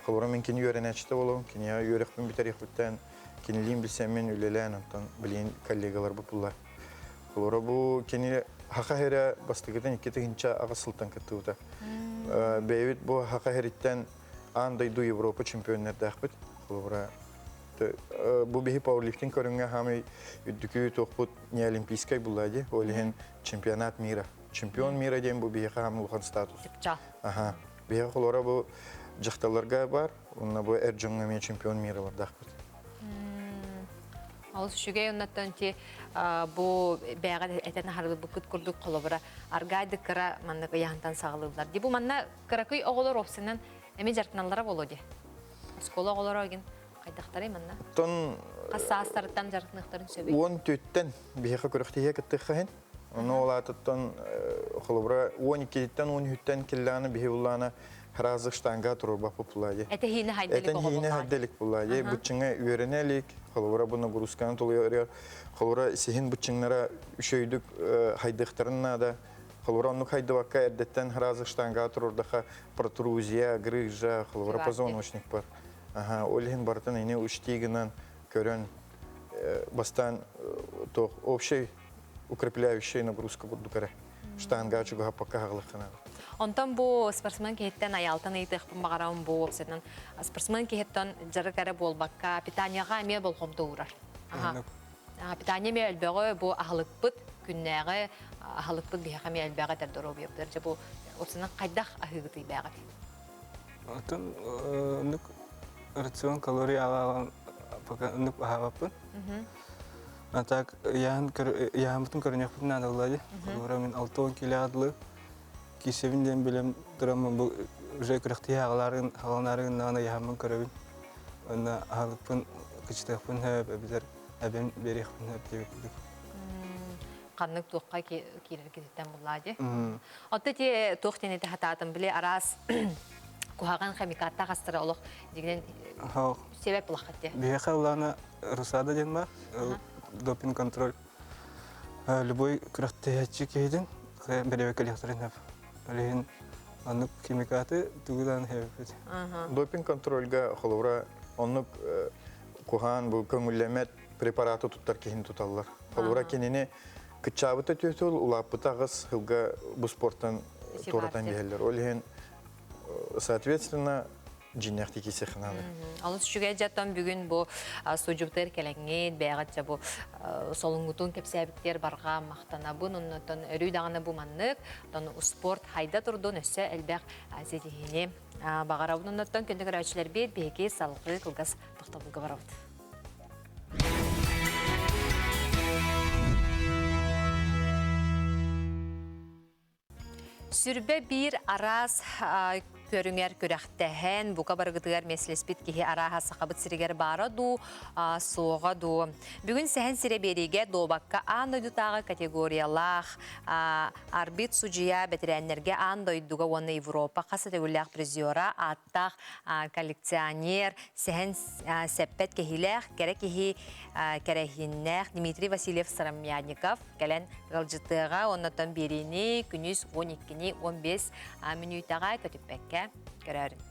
Холобура мин кини үөрэнээччитэ буолуом, киниэхэ үөрэхпин бүтэриэхпиттэн кинилиин билсэммин үлэлээн онтон билигин коллегаларбыт буллар. Холобура бу кини Саха сирэ бастакытын 2008 сылтан кыттыбыта. Бэйэбит бу Саха сириттэн аан дойду Европа чемпионнардаахпыт. Холобура, бу биһи пауэрлифтинг көрүҥҥэ хаамай үрдүкү туохпут не олимпийскай булла дии. Ол иһин чемпионат мира. Чемпион мира диэн бу биһиэхэ хаамай улахан статус. Аха. Биһиэхэ холобура бу дьахталларга бар, уонна бу эр дьоҥҥо эмиэ чемпион мира бардаахпыт. Олус үчүгэй оннаттан ти бу бэҕэ этэн аһарылбыккыт курдук холобура аргаайдык кыра маннык ыйаһынтан саҕалыыллар. Ди бу манна Кыракый оҕолор уопсайынан эмиэ дьарыктаналлара буолуо дии. Оскуола оҕолоро игин хайдахтарый манна? Оттон Хас саастарыттан дьарыктаныахтарын сөбүй? Уон түттэн биһиэхэ күрэхтэһиэ кыттыахха иһин. Ону ол аатыттан холобура 12-тэн 13-тэн киллэҕинэ биһи буллаана Разы штанга турурбаппыт булаа Этэһиини хайдалик Этэһиини хайдалик булаа Быччыңа үөрэнэ илик, холобура бу нагрузканы толуйар, холобура сиһин быччыңнара үчөйдүк хайдыахтарын наада. Холобура оннук хайдыбакка эрдэттэн разы штанга турурдаха протрузия, грыжа, холобура позвоночник бар. Аха, ол иһин барытын ини учти гынан көрөн бастаан туох общий укрепляющая нагрузка курдук эрэ штанга чугаһаппакка хаҕылыххына. Онтон бу спортсмен киһиттэн аялтан ыйытыахпын баҕарабын бу уопсайынан спортсмен киһиттэн дьарык эрэ буолбакка питанияҕа эмиэ болҕомто уурар. Питание эмиэ элбэҕи бу аһылыкпыт күннээҕи аһылыкпыт биһиэхэ эмиэ элбэҕи этэр доруобуйабытыгар дьэ бу уопсайынан хайдах аһыыгытый бээҕит? Отон оннук рацион калорий аҕаҕын пока оннук аһаабаппын. А так ыйаһаммытын көрүнүөхпүтүн наадалла дии. Холобура мин 60 килоҕа дылы киирсэбин диэн билэн тураммын бу уже күрэхтиһи аҕалаарын аҕаланаары гыннаҕына ыйаһаммын көрөбүн. Уонна аһылыкпын кычытыахпын сөп эбэтэр эбэн биэриэхпин сөп диэбит курдук. Ханнык туохха киирэр кититтэн буллаа дии. Отто ти туох диэн этэ хатаатым били араас куһаҕан химикаттаах астара олох дигинен себеп булаххат дии. Биһиэхэ улаана Русада диэн бар, допинг контроль. Любой күрэхтэһээччи киһитин бэрэбэкэлиэхтэрин сөп. Ол иһин оннук химикаты тугудан хэбиппит. Допинг контрольга холобура оннук куһаан бу көҥүллэммэт препараты туттар киһини туталлар. Холобура кинини кыччаабыта түөтүл, улааппыта аҕыс сылга бу спортан туоратан биһэллэр. Ол иһин соответственно дьиҥнээхтик киирсиэххэ наада. Олус үчүгэй дьаттан бүгүн бу судьубутар кэлэҥҥит, бэйэҕит бу солуҥҥутун кэпсээбиттэр барҕа махтанабын, оннотон өрүү даҕаны бу маннык, онтон успуорт хайда турдун өссө элбэх ситиһиини баҕарабын. Оннотон күндү көрөөччүлэрбит биһиги салгыы кылгас тохтобулга барабыт. Сүрбэ биир араас көрүҥэр күрэхтэһэн, бука барыгытыгар миэстэлэспит киһи арааһа Сахабыт сиригэр баара дуу, суоҕа дуу. Бүгүн Сэһэн сирэ биэриигэ дуобакка аан дойдутааҕы категориялаах арбит судьуйа бэтэрээннэргэ аан дойдуга уонна Европа хас да төгүллээх призера ааттаах коллекционер, сэһэн сэппэт кэһиилээх кэрэ киһи кэрэһиннээх Дмитрий Васильев Сыромятников кэлэн ыалдьытыаҕа оннотон биэриини күнүс 12-ни 15 мүнүүтэҕэ көтүппэккэ көрөөрүн.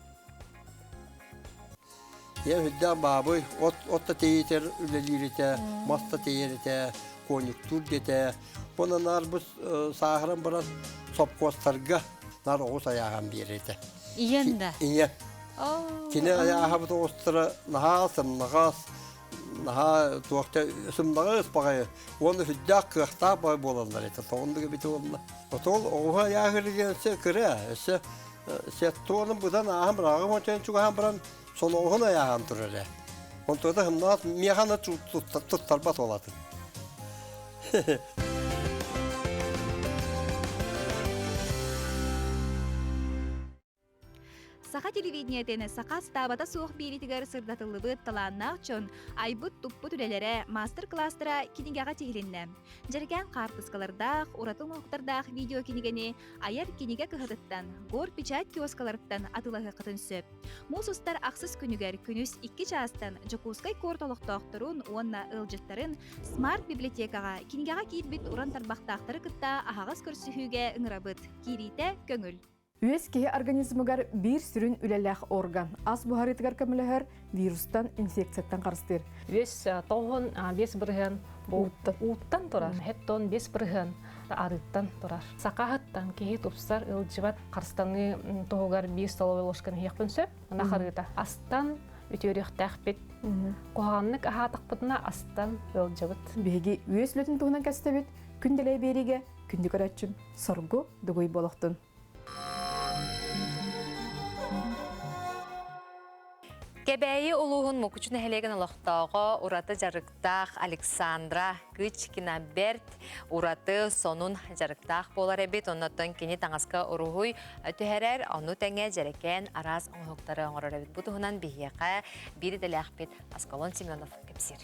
Ийэ үрдээх баабый от от да тэйитэр үлэлиир этэ, мас да тэйэр этэ, коньюктуур диэтэ. Уонна наар бу сааһыран баран сопхуостарга наар оҕус айааһан биэрэр этэ. Ийэн да? Ийэ. Кини айааһабыт оҕустара наһаа сымнаҕас, наһаа туохта сымнаҕас баҕайы уонна сүрдээх кыахтаах баҕайы буолаллар этэ. Тоҕоннук эбитэ уонна. Отол оҕуһу айааһыр диэн өссө кыра, өссө сеттуонун быдан ааһан бырааҕым отон чугаһаан баран соноҕоһун айааһан турар ээ. Онтуота сымнаҕас миэхэ аны туттарбат уолатын. Саха телевидениетин саха астаабата суох биэриитигэр сырдатыллыбыт талааннаах дьон айбыт-туппут үлэлэрэ, маастар-кылаастара кинигэҕэ тиһилиннэ. Дьэргээн хаартыскалардаах, ураты оҥоһуктардаах видеокинигэни айар кинигэ кыһатыттан, Горпечать киоскаларыттан атыылаһыаххытын сөп. Муус устар ахсыс күнүгэр күнүс 2 чаастан Дьокуускай куорат олохтоохторун уонна ыалдьыттарын Смарт-библиотекаҕа кинигэҕэ киирбит уран тарбахтаахтары кытта аһаҕас көрсүһүүгэ ыҥырабыт. Киириитэ көҥүл. Үөс киһи организмыгар биир сүрүн үлэлээх орган. Ас буһарыытыгар көмөлөһөр, вирустан, инфекцияттан харыстыыр. Үөс тоҕуһун 5% ууттан турар. Хеттон 5% арыыттан турар. Саха аһыттан киһи тупсар, ылдьыбат харыстаныы туһугар биир столовой ложканы иһиэхпин сөп. Ына харыыта. Астан үтүөрүөхтээхпит. Куһаҕаннык аһаатахпытына астан ыалдьабыт. Биһиги үөс үлэтин туһунан кэстэбит. Күн дэлэй биэриигэ күндү көрөөччүм соргу дугуй болохтун. Кэбээйи улууһун Мукучу нэһилиэгин олохтооҕо ураты дьарыктаах Александра Кычкина бэрт ураты сонун дьарыктаах буолар эбит. Оннуттан кини таҥаска уруһуй түһэрэр, ону тэҥэ дьэрэкээн араас оҥоһуктары оҥорор эбит. Бу туһунан биһиэхэ биир идэлээхпит Аскалон Семенов кэпсиир.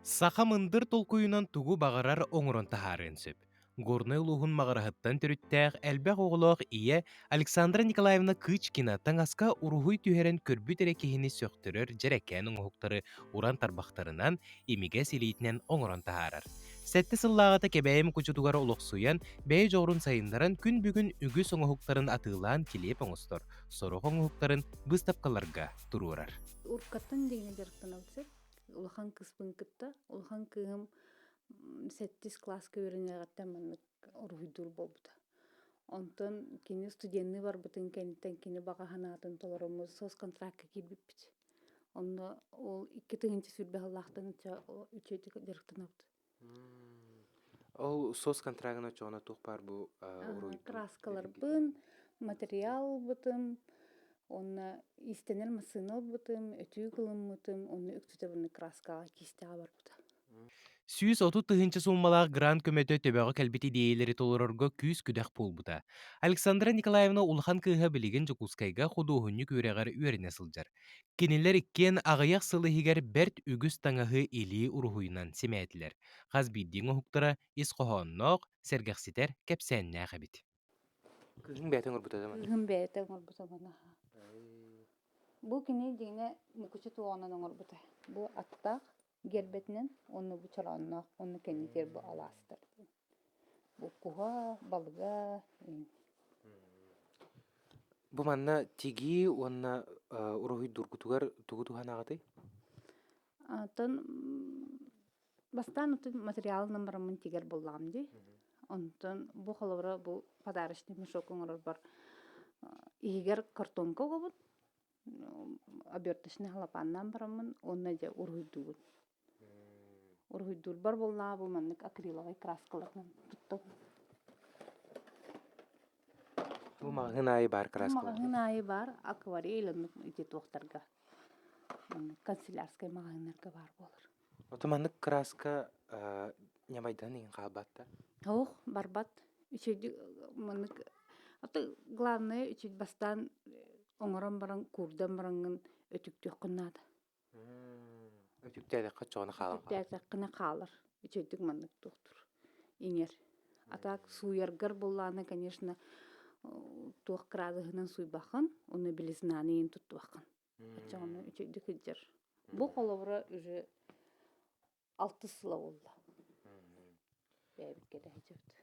Саха мындыр толкуйунан тугу баҕарар оҥорон таһаарыан сөп. Горнай улууһун Маҕараһыттан төрүттээх элбэх оҕолоох ийэ Александра Николаевна Кычкина таҥаска уруһуй түһэрэн көрбүт эрэ киһини сөхтөрөр дьэрэкээн оҥоһуктары уран тарбахтарынан, имигэс илиитинэн оҥорон таһаарар. Сэттэ сыллааҕыта Кэбээйи Мукучутугар олохсуйан, бэйэ дьоҕурун сайыннаран күн бүгүн үгүс оҥоһуктарын атыылаан килиэп оҥостор, сорох оҥоһуктарын быыстапкаларга туруорар. Уруккаттан дьиҥэ дьарыктанабыт сөп. Улахан кыыспын кытта, улахан кыыһым сэттис кылааска үөрэниэҕиттэн маннык уруһуйдуур буолбута. Онтон кини студенныы барбытын кэнниттэн кини баҕа санаатын толороммут соцконтракка киирбиппит. Онно ол 2020 сыллаахтан үчүгэйдик дьарыктанабыт. Ол соцконтрагын оччоҕуна туох баар бу уруһуйдуур? Краскаларбын, материал ылбытым, уонна иистэнэр массыына ылбытым, өтүүк ылыммытым, онно үксүтэ краскаҕа киистэҕэ барбыта. 130 тыһыынча сууммалаах грант көмөтө төбөҕө кэлбит идиэйэлэри толорорго күүс-күдэх буолбута. Александра Николаевна улахан кыыһа билигин Дьокуускайга худуоһунньук үөрэҕэр үөрэнэ сылдьар. Кинилэр иккиэн аҕыйах сыл иһигэр бэрт үгүс таҥаһы илии уруһуйунан симээтилэр. Хас биирдии оҥоһуктара ис хоһоонноох, сэргэхситэр кэпсээннээх эбит. Кыыһыҥ бэйэтэ оҥорбута да Кыыһым бэйэтэ оҥорбута маны. Бу кини дьиҥэ мукучу туоҕунан оҥорбута. Бу аттаах гербэтинэн уонна бу чороонноох уонна кэннитигэр бу алаастар диэн. Бу куһа, балыга Бу манна тигии уонна уруһуйдуургутугар тугу туһанаҕытый? Антон бастаан оту материалынан бараммын тигэр буоллаҕым дии. Онтон бу холобура бу подарочный мешок оҥорорбор иһигэр картонка угабын, оберточный халапааннаан бараммын уонна дьэ уруһуйдуубун. Уруһуйдуурбар буоллаҕа бу маннык акриловай краскаларынан туттабын. Бу маҕаһыын аайы баар краскалар. Маҕаһыын аайы баар акварель оннук ити туохтарга канцелярскай маҕаһыыннарга баар буолар. Ото маннык краска ньамайдан иҥин хаалбат да? Ох, барбат. Үчүгэй маннык ото главное үчүгэй бастаан оҥорон баран куурдан бараҥҥын өтүктүөххүн наада. Өтүктээтэххэ оччоҕуна хаалан хаалар. Өтүктээтэххинэ хаалар. Үчүгэйдик маннык туохтур. Иҥэр. А так сууйаргар буоллаҕына, конечно, туох кыраадыһынан сууйбаххын, уонна белизнаны иин туттубаххын. Оччоҕуна үчүгэйдик сылдьар. Бу холобура уже алтыс сыла буолла. Бэйэбит кэтэһэчэбит.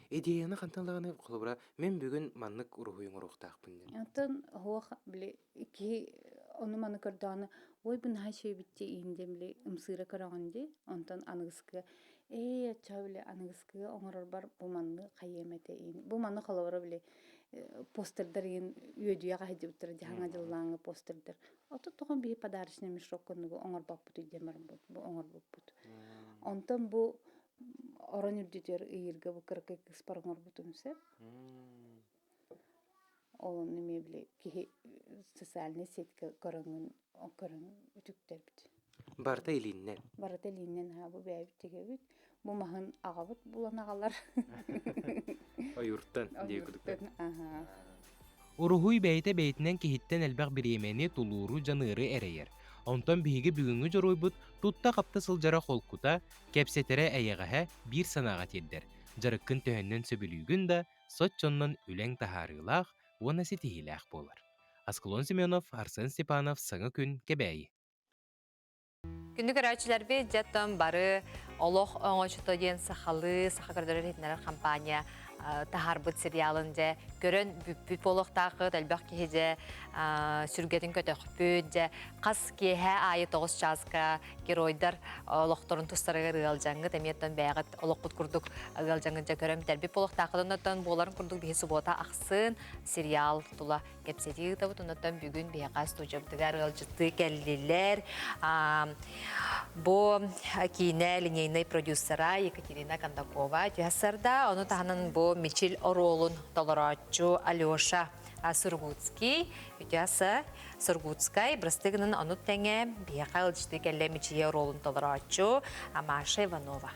Идеяны хантан даҕаны холобура мин бүгүн маннык уруһуй оҥоруохтаахпын диэн. Оттон оһуох били киһи ону-маны көрдөҕүнэ ой бу наһаа үчүгэйбит иин диэн били ымсыыра көрөҕүн дии. Онтон аныгыскыга ээ оччоҕо били аныгыскыга оҥорорбор бу манны хайыам этэ иин. Бу маны холобура били постердар иин үөдүйэ хаһыдьыбыттара дьаһаҥа дьыллааҥы постердар. Ото тоҕон биһи подарочный мешок курдугу оҥорбоппут диэн баран бу оҥорбуппут. Онтон бу орон үрдүтүгэр ыйыырга бу кыракый кыыспар оҥорбутум сөп. Ол онно эмиэ били киһи социальнай сетька көрөҥҥүн көрөн үтүктэрбит. Барыта илииннэн. Барыта илииннэн аһа бу бэйэбит тигэбит. Бу маһын аҕабыт булан аҕалар. Ойууртан диye кудуктар. Уруһуй бэйэтэ бэйэтинэн киһиттэн элбэх бириэмэни, тулууру, дьаныары эрэйэр. Онтон биһиги бүгүҥҥү дьоруойбут тутта-хапта сылдьара холкута, кэпсэтэрэ эйэҕэһэ биир санааҕа тиэрдэр. Дьарыккын төһөннөн сөбүлүүгүн да, соччоннон үлэҥ таһаарыылаах уонна ситиһиилээх буолар. Аскалон Семенов, Арсен Степанов, Саҥа күн, Кэбээйи. Күндү көрөөччүлэрбит, дьэ бары олох оҥочото диэн сахалыы, саха көрдөрөр иһитиннэрэр компания таһаарбыт сериалын дьэ көрөн бүппүт буолуохтааххыт, элбэх киһи дьэ сүргэтин көтөхпүт, дьэ хас киэһэ аайы 9 чааска геройдар олохторун тустарыгар ыалдьаҥҥыт, эмиэ бэйэҕит олоххут курдук ыалдьаҥҥыт дьэ көрөн бүтэрбит буолуохтааххыт. Оннуттан буоларын курдук биһи субуота ахсын сериал тула кэпсэтии ыытабыт. Оннуттан бүгүн биһиэхэ студиябытыгар ыалдьыттыы кэллилэр. Бу киинэ линейный продюсера Екатерина Кондакова түһэсэрда. Ону таһынан бу Мичил оруолун толорооччу Алеша Сургутский үтүөсэ Сургутскай бырастыгынан ону тэҥэ биһиэхэ ыалдьыттыы кэллэ Мичийэ оруолун толорооччу Маша Иванова.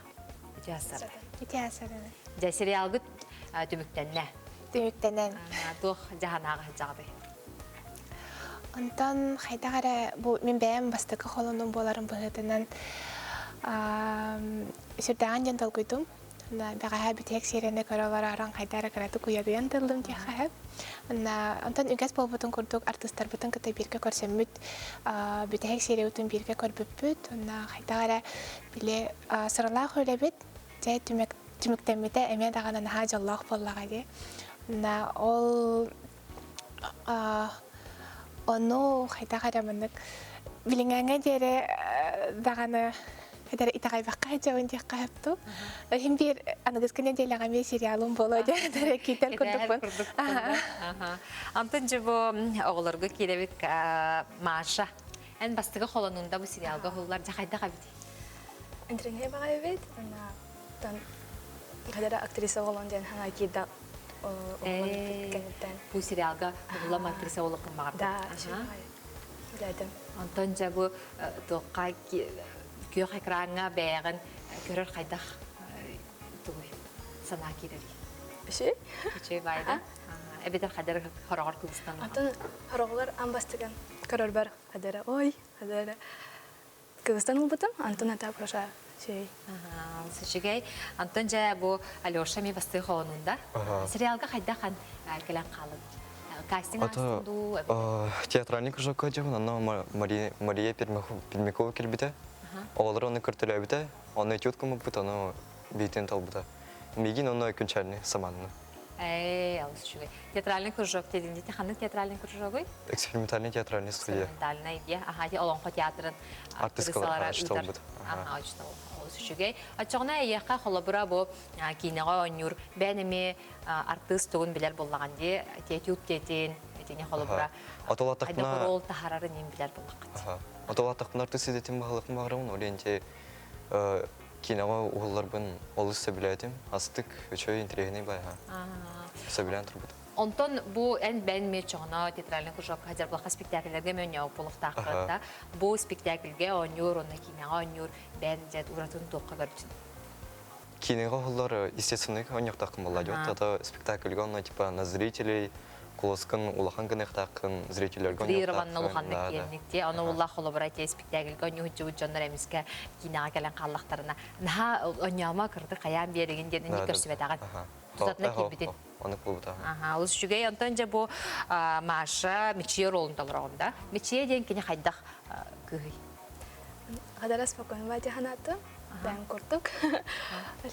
Үтүөсэр. Үтүөсэр. Дьэ сериалгыт түмүктэннэ. Түмүктэнэн. Туох дьаһанааҕы сылдьаҕытый? Онтон хайдах эрэ бу мин бэйэм бастакы холонум буоларын быһыытынан сүрдээҕин диэн толкуйдум. Бэҕэһээ бүтэһик сиэрэни көрө олоророн хайда эрэ кыратык уйадыйан тыллым диэххэ сөп. Онтон үгэс буолбутун курдук артыыстарбытын кытта бииргэ көрсөммүт бүтэһик сериябытын бииргэ көрбүппүт. Онно хайдах эрэ били сыралаах үлэбит дьэ түмүктэммитэ эмиэ даҕаны наһаа дьоллоох буоллаҕа дии. Ол ону хайдах эрэ маннык билиҥҥээҥҥэ диэри даҕаны эдэр итэҕэйбэххэ сылдьабын диэххэ сөп дуу. Иһин биир аныгыскы нэдиэлэҕэ эмиэ сериалым буолуо диэн киитэр курдукпун. Антон дьэ бу оҕолорго киирэбит Маша. Эн бастакы холонуунда бу сериалга уһуллар дьэ хайдах эбит? Интриҥҥэ баҕайы эбит. Хадара актриса оҕолон диэн хаҥа киирдэ кэнниттэн. Бу сериалга уһуллам актриса олохпун баҕардым. Да, билэтим. Онтон дьэ бу туохха күөх экраҥҥа бэйэҕин көрөр хайдах тугуй санаа киирэрий? Үчүгэй. Үчүгэй баайда. Эбэтэр хадара хороҕор кыбыстан. Атын хороҕор аан бастакан көрөрбөр хадара ой хадара Кыргызстан ылбытым, Антон это проша үчүгэй. Үчүгэй. Антон дьэ бу Алеша ми бастыы хоонунда. Сериалга хайдах кэлэн хаалын? Кастинг астын дуу? Театральный кружокка дьон, онно Мария Пермякова кэлбитэ. Оҕолор оны көртөлөөбүтэ, онно этюд кымыппыт, ону биитин талбыта. Мигин онно күнчэрни саманны. Ээ, алыс үчүгэй. Театральный кружок дедин ханнык театральный кружогуй? Экспериментальный театральный студия. Экспериментальный дии. Аха, ти Олоҥхо театрын артыскалара ыытар. Аха, олус үчүгэй. Оччоҕуна эйиэхэ холобура бу киинэҕэ оонньуур бэйэн эмиэ артыыс тугун билэр буоллаҕын дии. Этюд диэтин, итини холобура Отолаттахпына ролл таһарарын иин билэр буоллаххыт. Отолаттахпына артыыс идэтин баһылыкпын баҕарабын, ол иһин киинэҕэ уһулларбын олус сөбүлээтим. Астык, үчүгэй, интэриэһинэй баайа. Сөбүлээн турбутум. Онтон бу эн бэн мечоҕоно театральный кружокка дьарбалаха спектакльлэргэ мөнньөөх буолуохтааххын да бу спектакльгэ оонньуур уонна киинэҕэ оонньуур бэн дьэ уратын туохха көрдүн? Киинэҕэ уһуллар естественный оонньуохтааххын буолла дьон. Тата спектакльга онно типа на зрителей куласкын улахан гыныахтааххын, зрителлэргэ Трированна улаханнык киэнник те ону уллах холобура те спектакльга оонньуһуччубут дьоннор эмискэ киинэҕэ кэлэн хааллахтарына наһаа онньоомо кырдык хайаан биэригин диэн инник көрсүбэтэҕин тутатына киирбитин Ону кулбута. Аха, олус үчүгэй. Онтон дьэ бу Маша Мичийэ ролун толороҕун да. Мичийэ диэн кини хайдах кыыһый? Хадара спокойно дьаһанааты. Бэйэм курдук.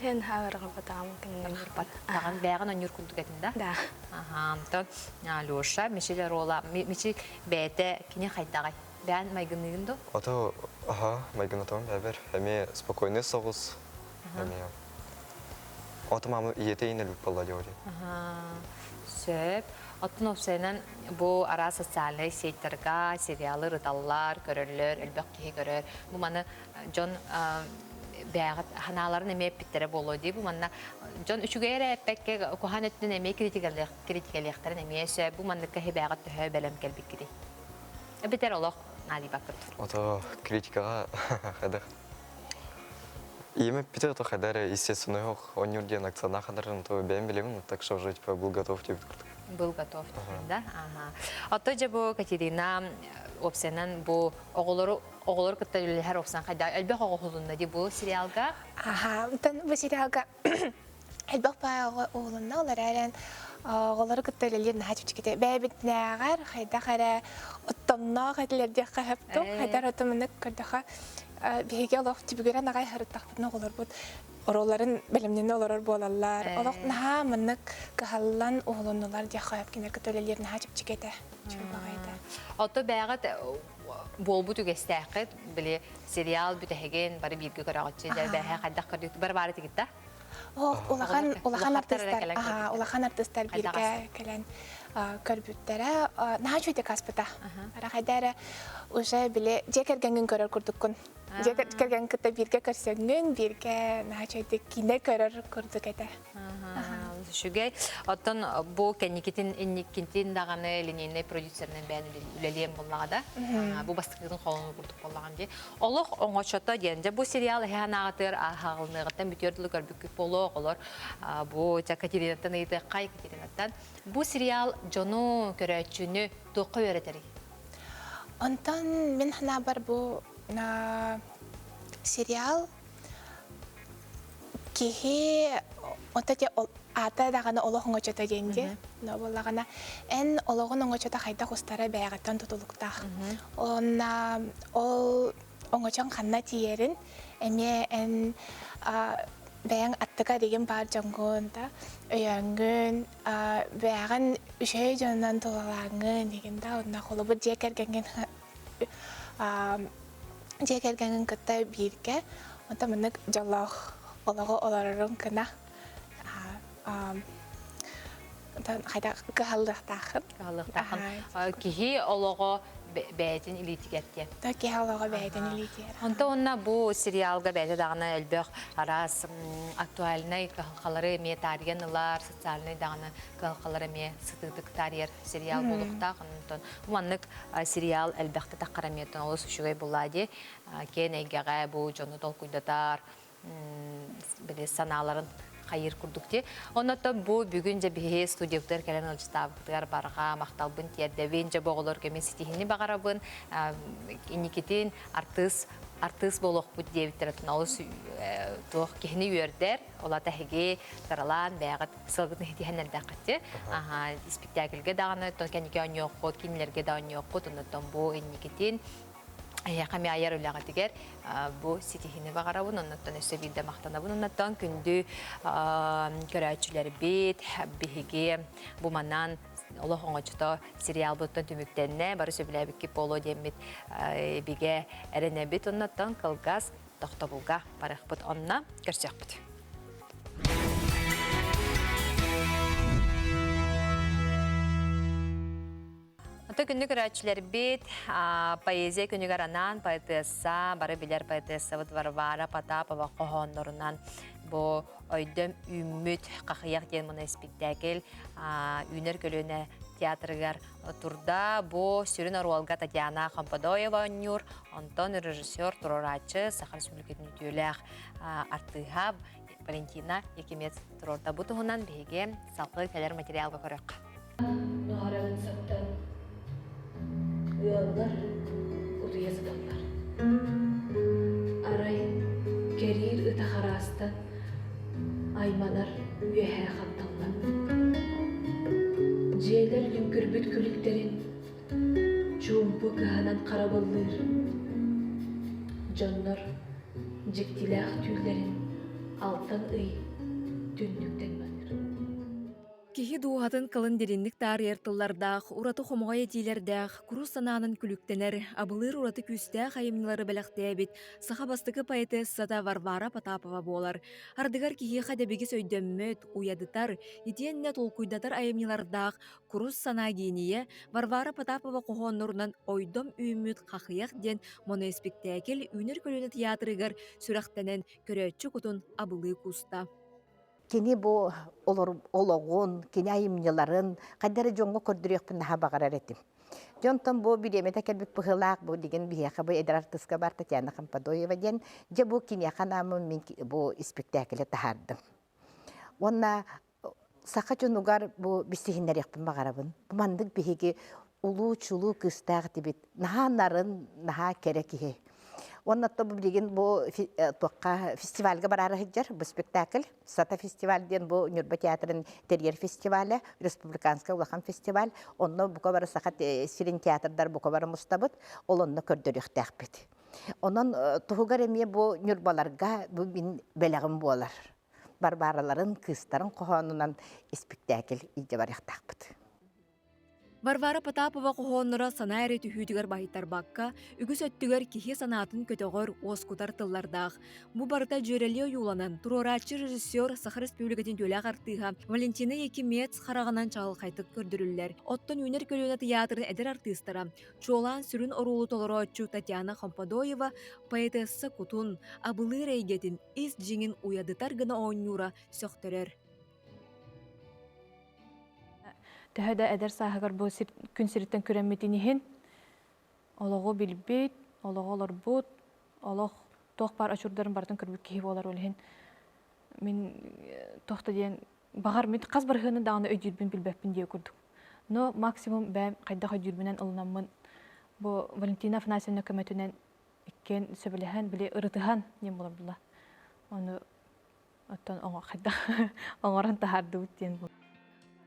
Лен хааларҕапатаҕым кинилэр. Таҕан бэйэҕин онньуур курдук этин да? Да. Аха, онтон Алеша Мичил рола Мичил бэйэтэ кини хайдаҕай? Бэйэн майгыныгын ду? Ото аха, майгынатым бэбер. Эми спокойный соҕус. Эми Ото мама ийэтэ иин өлбүт буолла диори. Сөп. Оттон уопсайынан бу араас социальнай сетьтарга сериалы ырыталлар, көрөллөр, элбэх киһи көрөр. Бу маны дьон бэйэҕит ханааларын эмиэ эппиттэрэ буолуо дии. Бу манна дьон үчүгэй эрэ эппэккэ куһаҕан өттүнэн эмиэ критикалиахтарын эмиэ сөп. Бу манныкка бэйэҕит төһө бэлэм кэлбиккитий? Эбэтэр олох наадыйбаккыт. Ото критикаҕа хайдах Ийэм эппитэ то хайда эрэ естественный ох оонньуур диэн акцияна ханарын то бэйэм билэбин так что уже типа был готов диэбит курдук. Был готов да? Ага. Ото дьэ бу Катерина опсенан бу оҕолору оҕолор кытта үлэлэһэр опсан хайда элбэх оҕо уһулунна ди бу сериалга? Аха, онтон бу сериалга элбэх баай оҕо уһулунна, ол эрээрэн оҕолору кытта үлэлиир наһаа чэпчэкитэ. Бэйэбитинээҕэр хайдах эрэ оттомноох этилэр диэххэ сөп дуу, хайдах эрэ отомунук көрдөхө биһиги олох түбүгүрэн аҕай сырыттахпытына оҕолорбут оруолларын бэлэмнэнэ олорор буолаллар. Олох наһаа маннык кыһаллан уһулуннулар диэххэ сөп кинилэр кытта үлэлиир наһаа чэпчэки этэ. Үчүгэй баҕайы этэ. Ото бэйэҕит буолбут үгэстээххит, били сериал бүтэһигин бары бииргэ көрөҕүтчү, дьэ бэһэ хайдах көрдүгүт бары баары тигитта? Улахан улахан артыыстар улахан артыыстар бииргэ кэлэн көрбүттэрэ наһаа үчүгэйдик ааспыта. Хайда эрэ уже били дьиэ кэргэҥҥин көрөр курдуккун. Дьиэ кэргэҥ кытта бииргэ көрсөҥҥүн, бииргэ наһаа үчүгэйдик киинэ көрөр курдук этэ. Үчүгэй. Оттон бу кэнникитин инниккинтин даҕаны линейнай продюсерынан бэйэн үлэлиэн буоллаҕа да. Бу бастакытын холонуу курдук буоллаҕым дии. Олох оҥочото диэн. Дьэ бу сериал эһэ анаҕытыгар ааһаҕылыныаҕыттан бүтүөр дылы көрбүккүт буолуо оҕолор. Бу дьэ Катеринаттан ыйытыаххай Екатеринаттан. Бу сериал дьону, көрөөччүнү туохха үөрэтэрий? Онтон мин санаабар бу сериал. Киһи ото те аата даҕаны олох оҥочото диэн дии. Но буоллаҕына эн олоҕун оҥочото хайдах устара бэйэҕиттэн тутулуктаах. Онна ол оҥочоҥ ханна тиийэрин эмиэ эн бэйэҥ аттыгар игин баар дьоҥҥун да өйөөҥҥүн бэйэҕин үчүгэй дьонунан тулалааҥҥын игин да онно холобур дьиэ кэргэҥҥин дьиэ кэргэҥҥин кытта бииргэ онтон маннык дьоллоох олоҕу олороруҥ гына хайдах кыһаллыахтааххын кыһаллыахтааххын киһи олоҕо бэйэтин илиитигэр диэн. Да киһи олоҕо бэйэтин илиитигэр. Онто уонна бу сериалга бэйэтэ даҕаны элбэх араас актуальнай кыһалҕалары эмиэ таарыйан ылар, социальнай даҕаны кыһалҕалары эмиэ сытыытык таарыйар сериал буолуохтаах. Онтон маннык сериал элбэхтэ таххар эмиэ олус үчүгэй буоллаа дии. Киэн эйгэҕэ бу дьону толкуйдатар, били санааларын хайыр курдук дии. Оннотон бу бүгүн дьэ биһи студиябытыгар кэлэн ыалдьытаабытыгар барҕа махталбын тиэрдэбин, дьэ бу оҕолор кэмин ситиһини баҕарабын, инникитин артыыс артыыс буолуохпут диэбиттэр олус туох киһини үөрдэр, олата эһиги таралаан бэйэҕит сылгытын хитиһэн эрдэххит аха испиктээкилгэ даҕаны тон кэнники оонньуоххут, кинилэргэ да оонньуоххут, оннотон бу инникитин эһиэхэ эмиэ айар үлэҕитигэр бу ситиһини баҕарабын, оннуттан өссө биирдэ махтанабын. Оннуттан күндү көрөөччүлэрбит, биһиги бу манан олох оҥочто сериалбыттан түмүктэннэ, бары сөбүлээбиккит буолуо диэммит бигэ эрэнэбит. Оннуттан кылгас тохтобулга барыахпыт онно көрсүөхпүт. Ото күндү көрөөччүлэрбит, поэзия күнүгэр анаан поэтесса, бары билэр поэтессабыт Варвара Потапова хоһооннорунан бу ойдөм үүммүт Хахыйах диэн моно-испиктээкил үүнэр көлүөнэ театрыгар турда. Бу сүрүн оруолга Татьяна Хомподоева оонньуур, онтон режиссер туруорааччы Саха Республикатын үтүөлээх артыыһа Валентина Якимец туруорда. Бу туһунан биһиги салгыы кэлэр материалга көрүөххэ. Нуһараҥын саптан ыаллар утуйа сыталлар. Арай кэриир ыта хараастан айманар үөһээ ханталлан. Дьиэлэр лүҥкүрбүт күлүктэрин чуумпу кыһанан харабыллыыр. Дьоннор дьиктилээх түүллэрин алтан ый түннүктэн маныыр. Киһи дууһатын кылын дириҥник таарыйар тыллардаах, ураты хомоҕой этиилэрдээх, курус санаанан күлүктэнэр, абылыыр ураты күүстээх айымньылары бэлэхтээбит саха бастакы поэтессата Варвара Потапова буолар. Ардыгар киһиэхэ дэбигис өйдөммөт, уйадытар, итиэннэ толкуйдатар айымньылардаах курус санаа гиэнийэ Варвара Потапова хоһооннорунан «Ойдом үүммүт хахыйах» диэн моноиспиктээкил Үүнэр көлүөнэ театрыгар сүрэхтэнэн, көрөөччү кутун абылыы кууста. Кини бу олоҕун, кини айымньыларын хайда эрэ дьоҥҥо көрдөрүөхпүн наһаа баҕарар этим. Дьонтон бу бириэмэтэ кэлбит быһыылаах бу дигин биһиэхэ бу эдэр артыыска бар Татьяна Хампадоева диэн дьэ бу киниэхэ анааммын мин бу испиктээкили таһаардым. Уонна саха дьонугар бу билсиһиннэриэхпин баҕарабын. Бу маннык биһиги улуу чулуу кыыстаах этибит. Наһаа нарын, наһаа кэрэ киһи. Уонна бу билигин бу туохха фестивальга бараары сылдьар бу спектакль Сата фестиваль диэн бу Ньурба театрын тэрийэр фестиваля, республиканскай улахан фестиваль. Онно бука бары саха сирин театрдар бука бары мустабыт, ол онно көрдөрүөхтээхпит. Онон туһугар эмиэ бу Ньурбаларга бу мин бэлэҕим буолар. Барбараларын, кыыстарын хоһоонунан испиктээкил илдьэ барыахтаахпыт. Варвара Потапова хоһоонноро санаа эрэ түһүүтүгэр баһыйтарбакка, үгүс өттүгэр киһи санаатын көтөҕөр, уоскутар тыллардаах. Бу барыта дьүөрэлии ойууланан, туруорааччы режиссер Саха Республикатын үтүөлээх артыыһа Валентина Якимец хараҕынан чаҕылхайдык көрдөрүллэр. Оттон Үүнэр көлүөнэ тыйаатырын эдэр артыыстара, чуолаан сүрүн оруолу толорооччу Татьяна Хомподоева поэтесса кутун, абылыыр эйгэтин, ис дьиҥин уйадытар гына оонньуура сөхтөрөр. Төһө да эдэр сааһыгар бу күн сириттэн күрэммитин иһин олоҕу билбит, олоҕу олорбут, олох туох баар очурдарын барытын көрбүт киһи буолар ол иһин мин туох да диэн баҕар мин хас барыһыаны даҕаны өйдүүрбүн билбэппин диэ курдук. Но максимум бэйэм хайдах өйдүүрбүнэн ылынаммын бу Валентина Афанасьевна көмөтүнэн иккиэн сөбүлэһэн били ырытыһан диэн буолар буолла. Ону Оттон оҥо хайдах оҥорон таһаардыбыт диэн бу.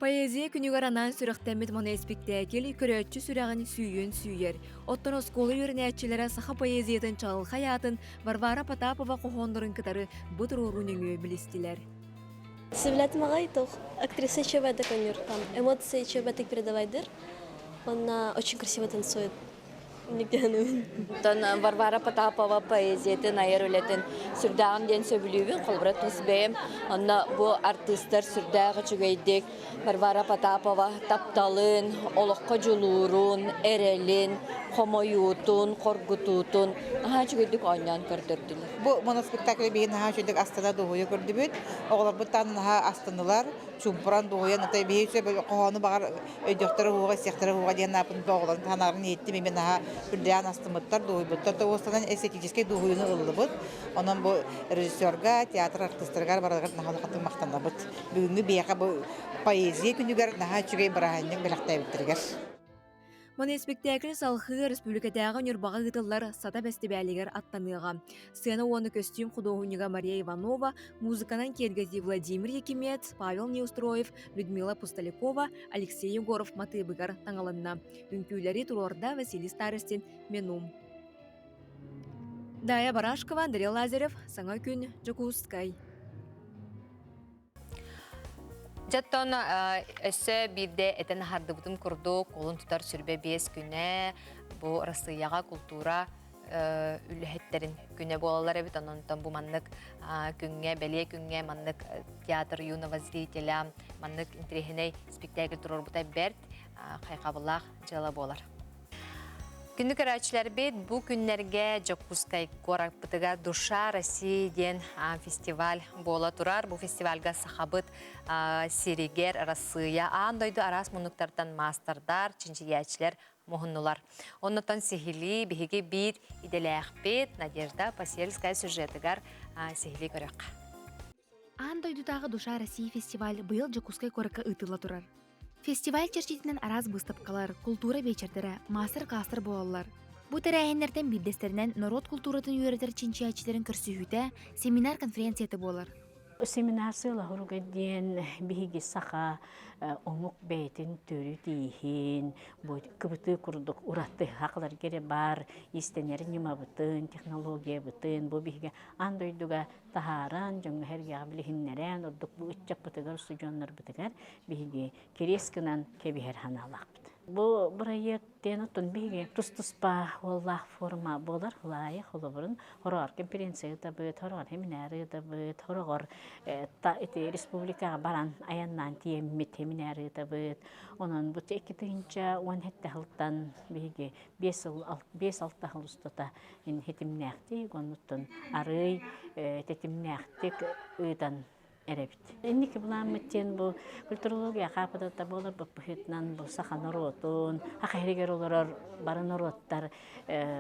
Поэзия күнүгэр анаан сүрэхтэммит моно-испиктээкил көрөөччү сүрэҕин сүүйүөн сүүйэр. Оттон оскуола үөрэнээччилэрэ саха поэзиятын чаҕылхай аатын Варвара Потапова хоһооннорун кытары бу туруоруу нөҥүө билистилэр. Сөбүлээтим аҕай туох актриса чөбөтө көннүр там эмоции чөбөтүк передавайдыр. Онна очень красиво танцует. Оттон Варвара Потапова поэзиятын айар үлэтин сүрдээҕин диэн сөбүлүүбүн, холобура тус бэйэм. Онно бу артыыстар сүрдээх үчүгэйдик Варвара Потапова тапталын, олоххо дьулуурун, эрэлин, хомойуутун, хоргутуутун наһаа үчүгэйдик оонньоон көрдөрдүлэр. Бу моноспектакль биһиги наһаа үчүгэйдик астына дуоһуйа көрдүбүт. Оҕолорбут таан наһаа астыннылар. Чуумпуран дуоһуйан ата биһиги хоһоону баҕар өйдөхтөрө уоҕа, истиэхтэрэ уоҕа диэн ааппын оҕолорун санаарын иһиттим именно наһаа үрдээн астыммыттар, дуоһуйбуттар тоҕустанан эстетическэй дуоһуйууну ыллыбыт. Онон бу режиссерга, театр артыыстарыгар барыларыгар наһаа улаханнык махтанабыт. Бүгүҥҥү биһиэхэ бу поэзия күнүгэр наһаа үчүгэй бырааһынньык бэлэхтээбиттэригэр. Моно-испиктээкил салҕыы республикатааҕы Ньурбаҕа ыытыллар Сата бэстибээлигэр аттаныаҕа. Сцена уонна көстүүм худуоһунньуга Мария Иванова, музыканан киэргэтии Владимир Якимец, Павел Неустроев, Людмила Пустолякова, Алексей Егоров матыыбыгар таҥылынна. Үҥкүүлэри туруорда Василий Старостин «Менум». Дая Барашкова, Андрей Лазарев, Саҥа күн, Дьокуускай. Дьоттон өссө биирдэ этэн аһардыбытым курдук, кулун тутар сүрбэ биэс күнэ бу Арассыыйаҕа култуура үлэһиттэрин күнэ буолалар эбит. Онон бу маннык күҥҥэ, бэлиэ күҥҥэ маннык театр юного зрителя маннык интэриэһинэй спектакль туруорбута бэрт хайҕабыллаах дьыала буолар. Күндү көрөөччүлэрбит, бу күннэргэ Дьокуускай куораппытыгар «Душа России» диэн фестиваль буола турар. Бу фестивальга сахабыт сиригэр Арассыыйа аан дойду араас муннуктартан маастардар, чинчийээччилэр муһуннулар. Оннуттан сиһилии биһиги биир идэлээхпит Надежда Посельская сюжетыгар сиһилии көрүөххэ. Аан дойдутааҕы «Душа России» фестиваль быйыл Дьокуускай куоракка ыытылла турар. Фестиваль чэрчитинэн араас быыстапкалар, култуура биэчэрдэрэ, маастар-кылаастар буолаллар. Бу тэрээһиннэртэн биирдэстэринэн норуот култууратын үөрэтэр чинчийээччилэрин көрсүһүүтэ, семинар-конференцията буолар. Семинар сыала-соруга диэн биһиги саха омук бэйэтин төрүт ииһин, бу кыбытыы курдук ураты хахаларга эрэ баар иистэнэр ньымабытын, технологиябытын бу биһиги аан дойдуга таһааран, дьоҥҥо-сэргэҕэ билиһиннэрэн, ордук бу ыччаппытыгар, устудьуоннарбытыгар биһиги кириэс гынан кэбиһэр санаалаахпыт. Бу бырайыак диэн оттон биһиги тус-туспа уоллаах форма буолар. Лаайы холобурун хороҕор конференция ыытабыт, хороҕор семинар ыытабыт, хороҕор ити республикаҕа баран айаннаан тиэммит семинар ыытабыт. Онон бу 2017 сылтан биһиги 5 сыл 5-6 сыл устата хитимнээхтик, оннуттан арыый тэтимнээхтик ыытан эрэбит. Инники былааммыт диэн бу культурология хаапыдата буолар быһыытынан бу саха норуотун, саха иһигэр олорор бары норуоттар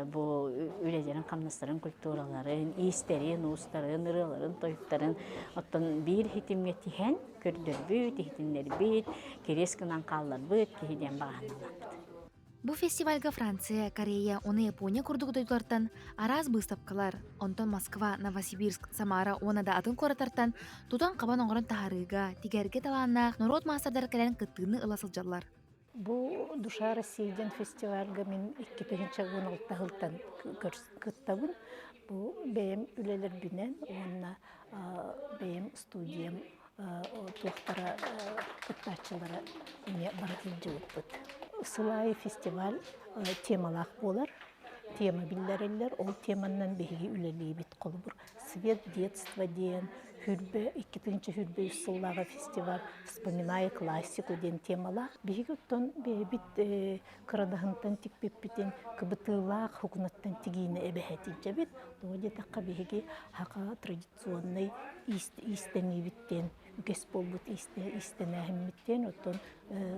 бу үлэлэрин, хамнастарын, культураларын, иистэрин, уустарын, ырыаларын, тойуктарын оттон биир хитимҥэ тиһэн көрдөрбүт, иһитиннэрбит, кириэс гынан хаалларбыт киһи диэн баҕаһыналаахпыт. Бу фестивальга Франция, Корея уонна Япония курдук дойдулартан араас быыстапкалар, онтон Москва, Новосибирск, Самара уонна да атын куораттартан тутан-хабан оҥорон таһаарыыга, тигэргэ талааннаах норуот маастардара кэлэн кыттыыны ыла сылдьаллар. Бу «Душа России» диэн фестивальга мин 2016 сылтан кыттабын. Бу бэйэм үлэлэрбинэн уонна бэйэм студиям туохтара кыттааччылара эмиэ бары сылдьыбыппыт. Сыл аайы фестиваль темалаах буолар. Тема биллэриллэр. Ол теманан биһиги үлэлиибит. Холобур, «Свет детства» диэн хүрбэ 2023 сыллааҕы фестиваль «Вспоминая классику» диэн темалаах. Биһиги оттон бэйэбит кырадаһынтан тикпиппитин кыбытыылаах хукунаттан тигиини эбэһэтиджэбит. Тоҕо диэтэххэ биһиги хака традиционный иистэниибиттэн үгэс буолбут иистэнээһиммиттэн оттон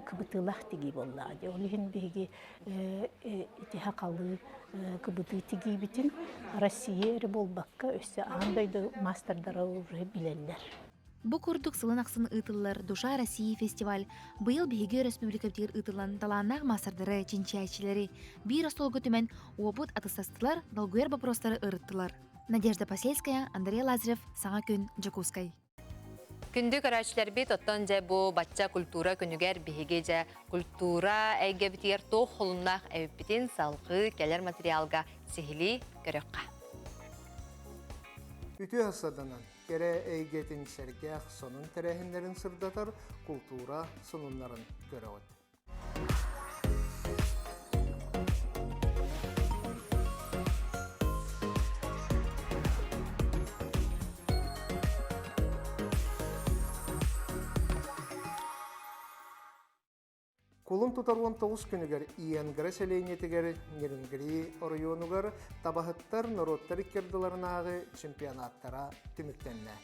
кыбытыылаах тигии буоллаҕа дии. Ол иһин биһиги ити хахалыы кыбытыы тигиибитин Россия эрэ буолбакка өссө аан дойду маастардара уже билэллэр. Бу курдук сылын ахсын ыытыллар «Душа России» фестиваль быйыл биһиги өрөспүүбүлүкэбитигэр ыытыллан талааннаах маастардары, чинчийээччилэри биир остуолга түмэн уопут атыстастылар, долгуйар боппуруостары ырыттылар. Надежда Посельская, Андрей Лазарев, Саҥа күн, Дьокуускай. Күндү көрөөччүлэрбит, оттон дьэ бу бачча культура күнүгэр биһиги дьэ культура эйгэбитигэр туох холуннаах эбиппитин салҕыы кэлэр материалга сиһилии көрүөххэ. Үтүө саданан кэрэ эйгэтин сэргэх сонун тэрээһиннэрин сырдатар култуура сонуннарын көрөҕүт. Кулун тутар 19 күнүгэр Иенгра сэлиэнньэтигэр Нерюнгри оройуонугар табаһыттар норуоттар иккердыларынааҕы чемпионаттара түмүктэннэ.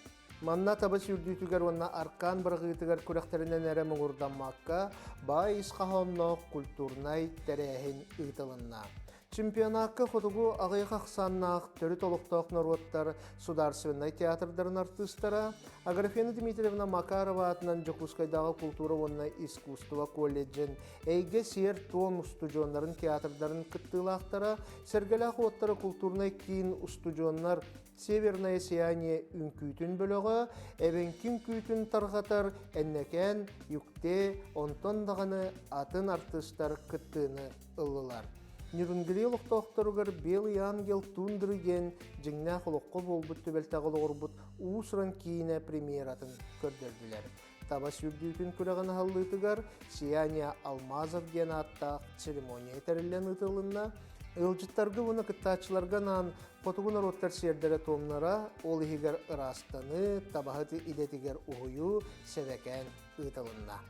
Манна таба сүүрдүүтүгэр уонна аркаан быраҕыытыгар күрэхтэринэн эрэ муҥурдаммакка, баай ис хоһоонноох культурнай тэрээһин ыытылынна. Чемпионакка хотугу аҕыйах ахсааннаах төрүт олохтоох норуоттар судаарственнай театрдарын артыыстара Аграфена Дмитриевна Макарова аатынан Дьокуускайдааҕы култуура уонна искусство колледжын Эйгэ сиэр-туом устудьуоннарын театрдарын кыттыылаахтара, Сэргэлээх уоттара култуурнай киин устудьуоннар Северное сияние үҥкүүтүн бөлөҕө, эбэҥки үҥкүүтүн тарҕатар Эннэкээн, Юкте, онтон даҕаны атын артыыстар кыттыыны ыллылар. Нерюнгри олохтоохторугар Белый ангел тундры диэн дьиҥнээх олоххо буолбут түбэлтэҕэ олоҕурбут уус-уран киинэ премьератын көрдөрдүлэр. Таба сүүрдүүтүн күрэҕин аһыллыытыгар «Сияние алмазов» диэн ааттаах церемония тэриллэн ыытылынна. Ыалдьыттарга уонна кыттааччыларга анаан хотугу норуоттар сиэрдэрэ-туомнара, ол иһигэр ыраастаныы, табаһыт идэтигэр уһуйуу, сэбэкээн ыытылынна.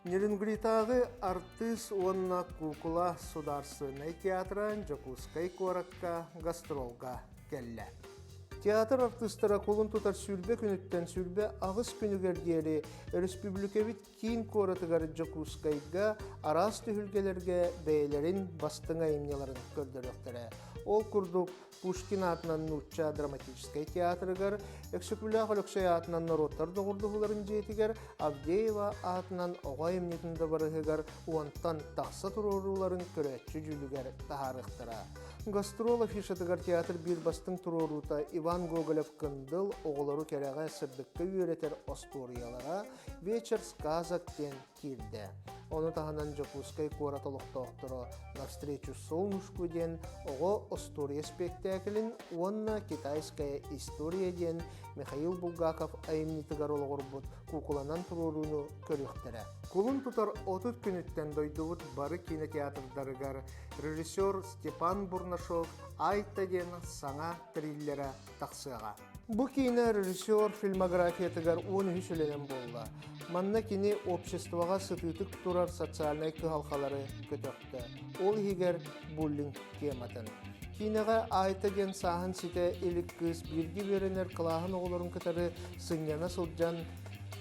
Нерюнгритааҕы артыыс уонна куукула судаарственнай театра Дьокуускай куоракка гастролга кэллэ. Театр артыыстара кулун тутар 20 күнүттэн 28 күнүгэр диэри өрөспүүбүлүкэбит киин куоратыгар Дьокуускайга араас түһүлгэлэргэ бэйэлэрин бастыҥ айымньыларын көрдөрүөхтэрэ. Ол курдук Пушкин аатынан нуучча драматическай театрыгар, Өксөкүлээх Өлөксөй аатынан норуоттар доҕордоһууларын дьиэтигэр, Авдеева аатынан оҕо айымньытын дыбарыһыгар уонтан тахса туруорууларын көрөөччү дьүүлүгэр таһаарыахтара. Гастрол афишатыгар театр биир бастыҥ туруоруута Иван Гоголев-Кындыл оҕолору кэрэҕэ, сырдыкка үөрэтэр остуоруйалара «Вечер сказок» диэн киирдэ. Ону таһынан Дьокуускай куорат олохтоохторо «Навстречу солнышку» диэн оҕо остуоруйа спектаклин уонна «Китайская история» диэн Михаил Булгаков айымньытыгар олоҕурбут куукуланан туруорууну көрүөхтэрэ. Кулун тутар 30 күнүттэн дойдубут бары кинотеатрдарыгар режиссер Степан Бурнашов «Айта» диэн саҥа триллерэ тахсыаҕа. Бу киинэ режиссер фильмографиятыгар 13 үлэнэн буолла. Манна кини обществоҕа сытыытык турар социальнай кыһалҕалары көтөхтө. Ол иһигэр буллинг тематын. Киинэҕэ Айта диэн сааһын ситэ илик кыыс бииргэ үөрэнэр кылааһын оҕолорун кытары сынньана сылдьан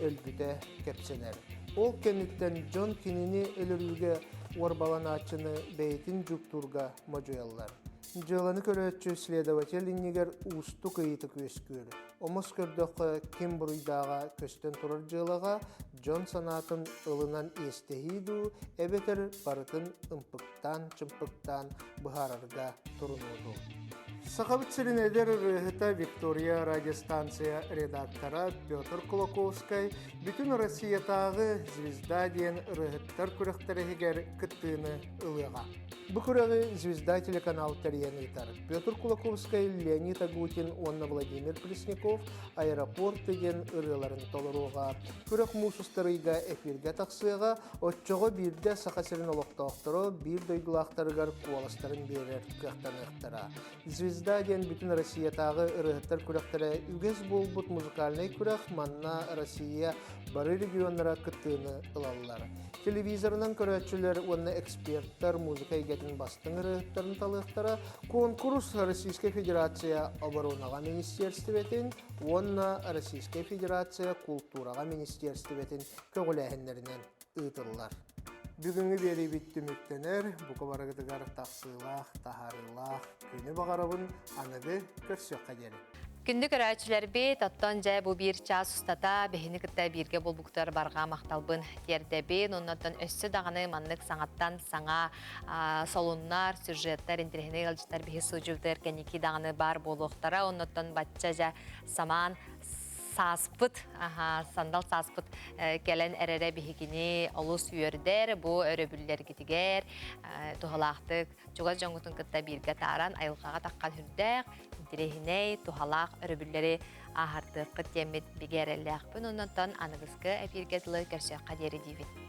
өлбүтэ кэпсэнэр. Ол кэнниттэн дьон кинини өлөрүүгэ уорбаланааччыны бэйэтин дьуптуурга модьуйаллар. Дьыаланы көрөөччү следователь иннигэр уустук ыйытык үөскүүр. Омос көрдөххө, ким буруйдааҕа көстөн турар дьыалаҕа дьон санаатын ылынан иэстэһии дуу, эбэтэр барытын ымпыктаан-чымпыктаан быһаарарга турунуу дуу. Сахабыт сирин эдэр ырыаһыта Виктория радиостанция редактора Петр Кулаковскай бүтүн Россиятааҕы «Звезда» диэн ырыаһыттар күрэхтэриһигэр кыттыыны ылыаҕа. Бу күрэҕи «Звезда» телеканал тэрийэн ыытар. Петр Кулаковскай, Леонид Агутин уонна Владимир Пресняков «Аэропорт» диэн ырыаларын толоруоҕа. Күрэх муус устар ыйга эфиргэ тахсыаҕа, оччоҕо биирдэ Саха сирин олохтоохторо биир дойдулаахтарыгар куоластарын биэрэр кыахтаныахтара. «Звезда» диэн бүтүн Россиятааҕы ырыаһыттар күрэхтэрэ үгэс буолбут музыкальнай күрэх, манна Россия бары регионнара кыттыыны ылаллар. Телевизорынан көрөөччүлэр уонна эксперттэр музыка эйгэтин бастыҥ ырыаһыттарын талыахтара. Куонкурус Российскай Федерация Оборонаҕа министиэрстибэтин уонна Российскай Федерация Култуураҕа министиэрстибэтин көҕүлээһиннэринэн ыытыллар. Бүгүҥҥү биэриибит түмүктэнэр, бука барыгытыгар тахсыылаах, таһаарыылаах күнү баҕарабын, аныгы көрсүөххэ диэри. Күндү көрөөччүлэрбит, оттон дьэ бу биир чаас устата биһини кытта бииргэ буолбуктар барҕа махталбын тиэрдэбин. Оннуттан өссө даҕаны маннык саҥаттан саҥа солуннар, сюжеттар, интэриэһинэй ыалдьыттар биһи судьубутугар кэнники даҕаны баар буолуохтара. Оннуттан бачча дьэ самаан сааспыт, сандал сааспыт кэлэн эрэрэ биһигини олус үөрдэр. Бу өрөбүллэргитигэр туһалаахтык чугас дьоҥҥутун кытта бииргэ тааран айылҕаҕа таххан үрдээх, интэриэһинэй, туһалаах өрөбүллэри ааһардыаххыт диэммит бигэ эрэллээхпин. Оннуттан аныгыскы эфиргэ дылы көрсүөххэ диэри диибин.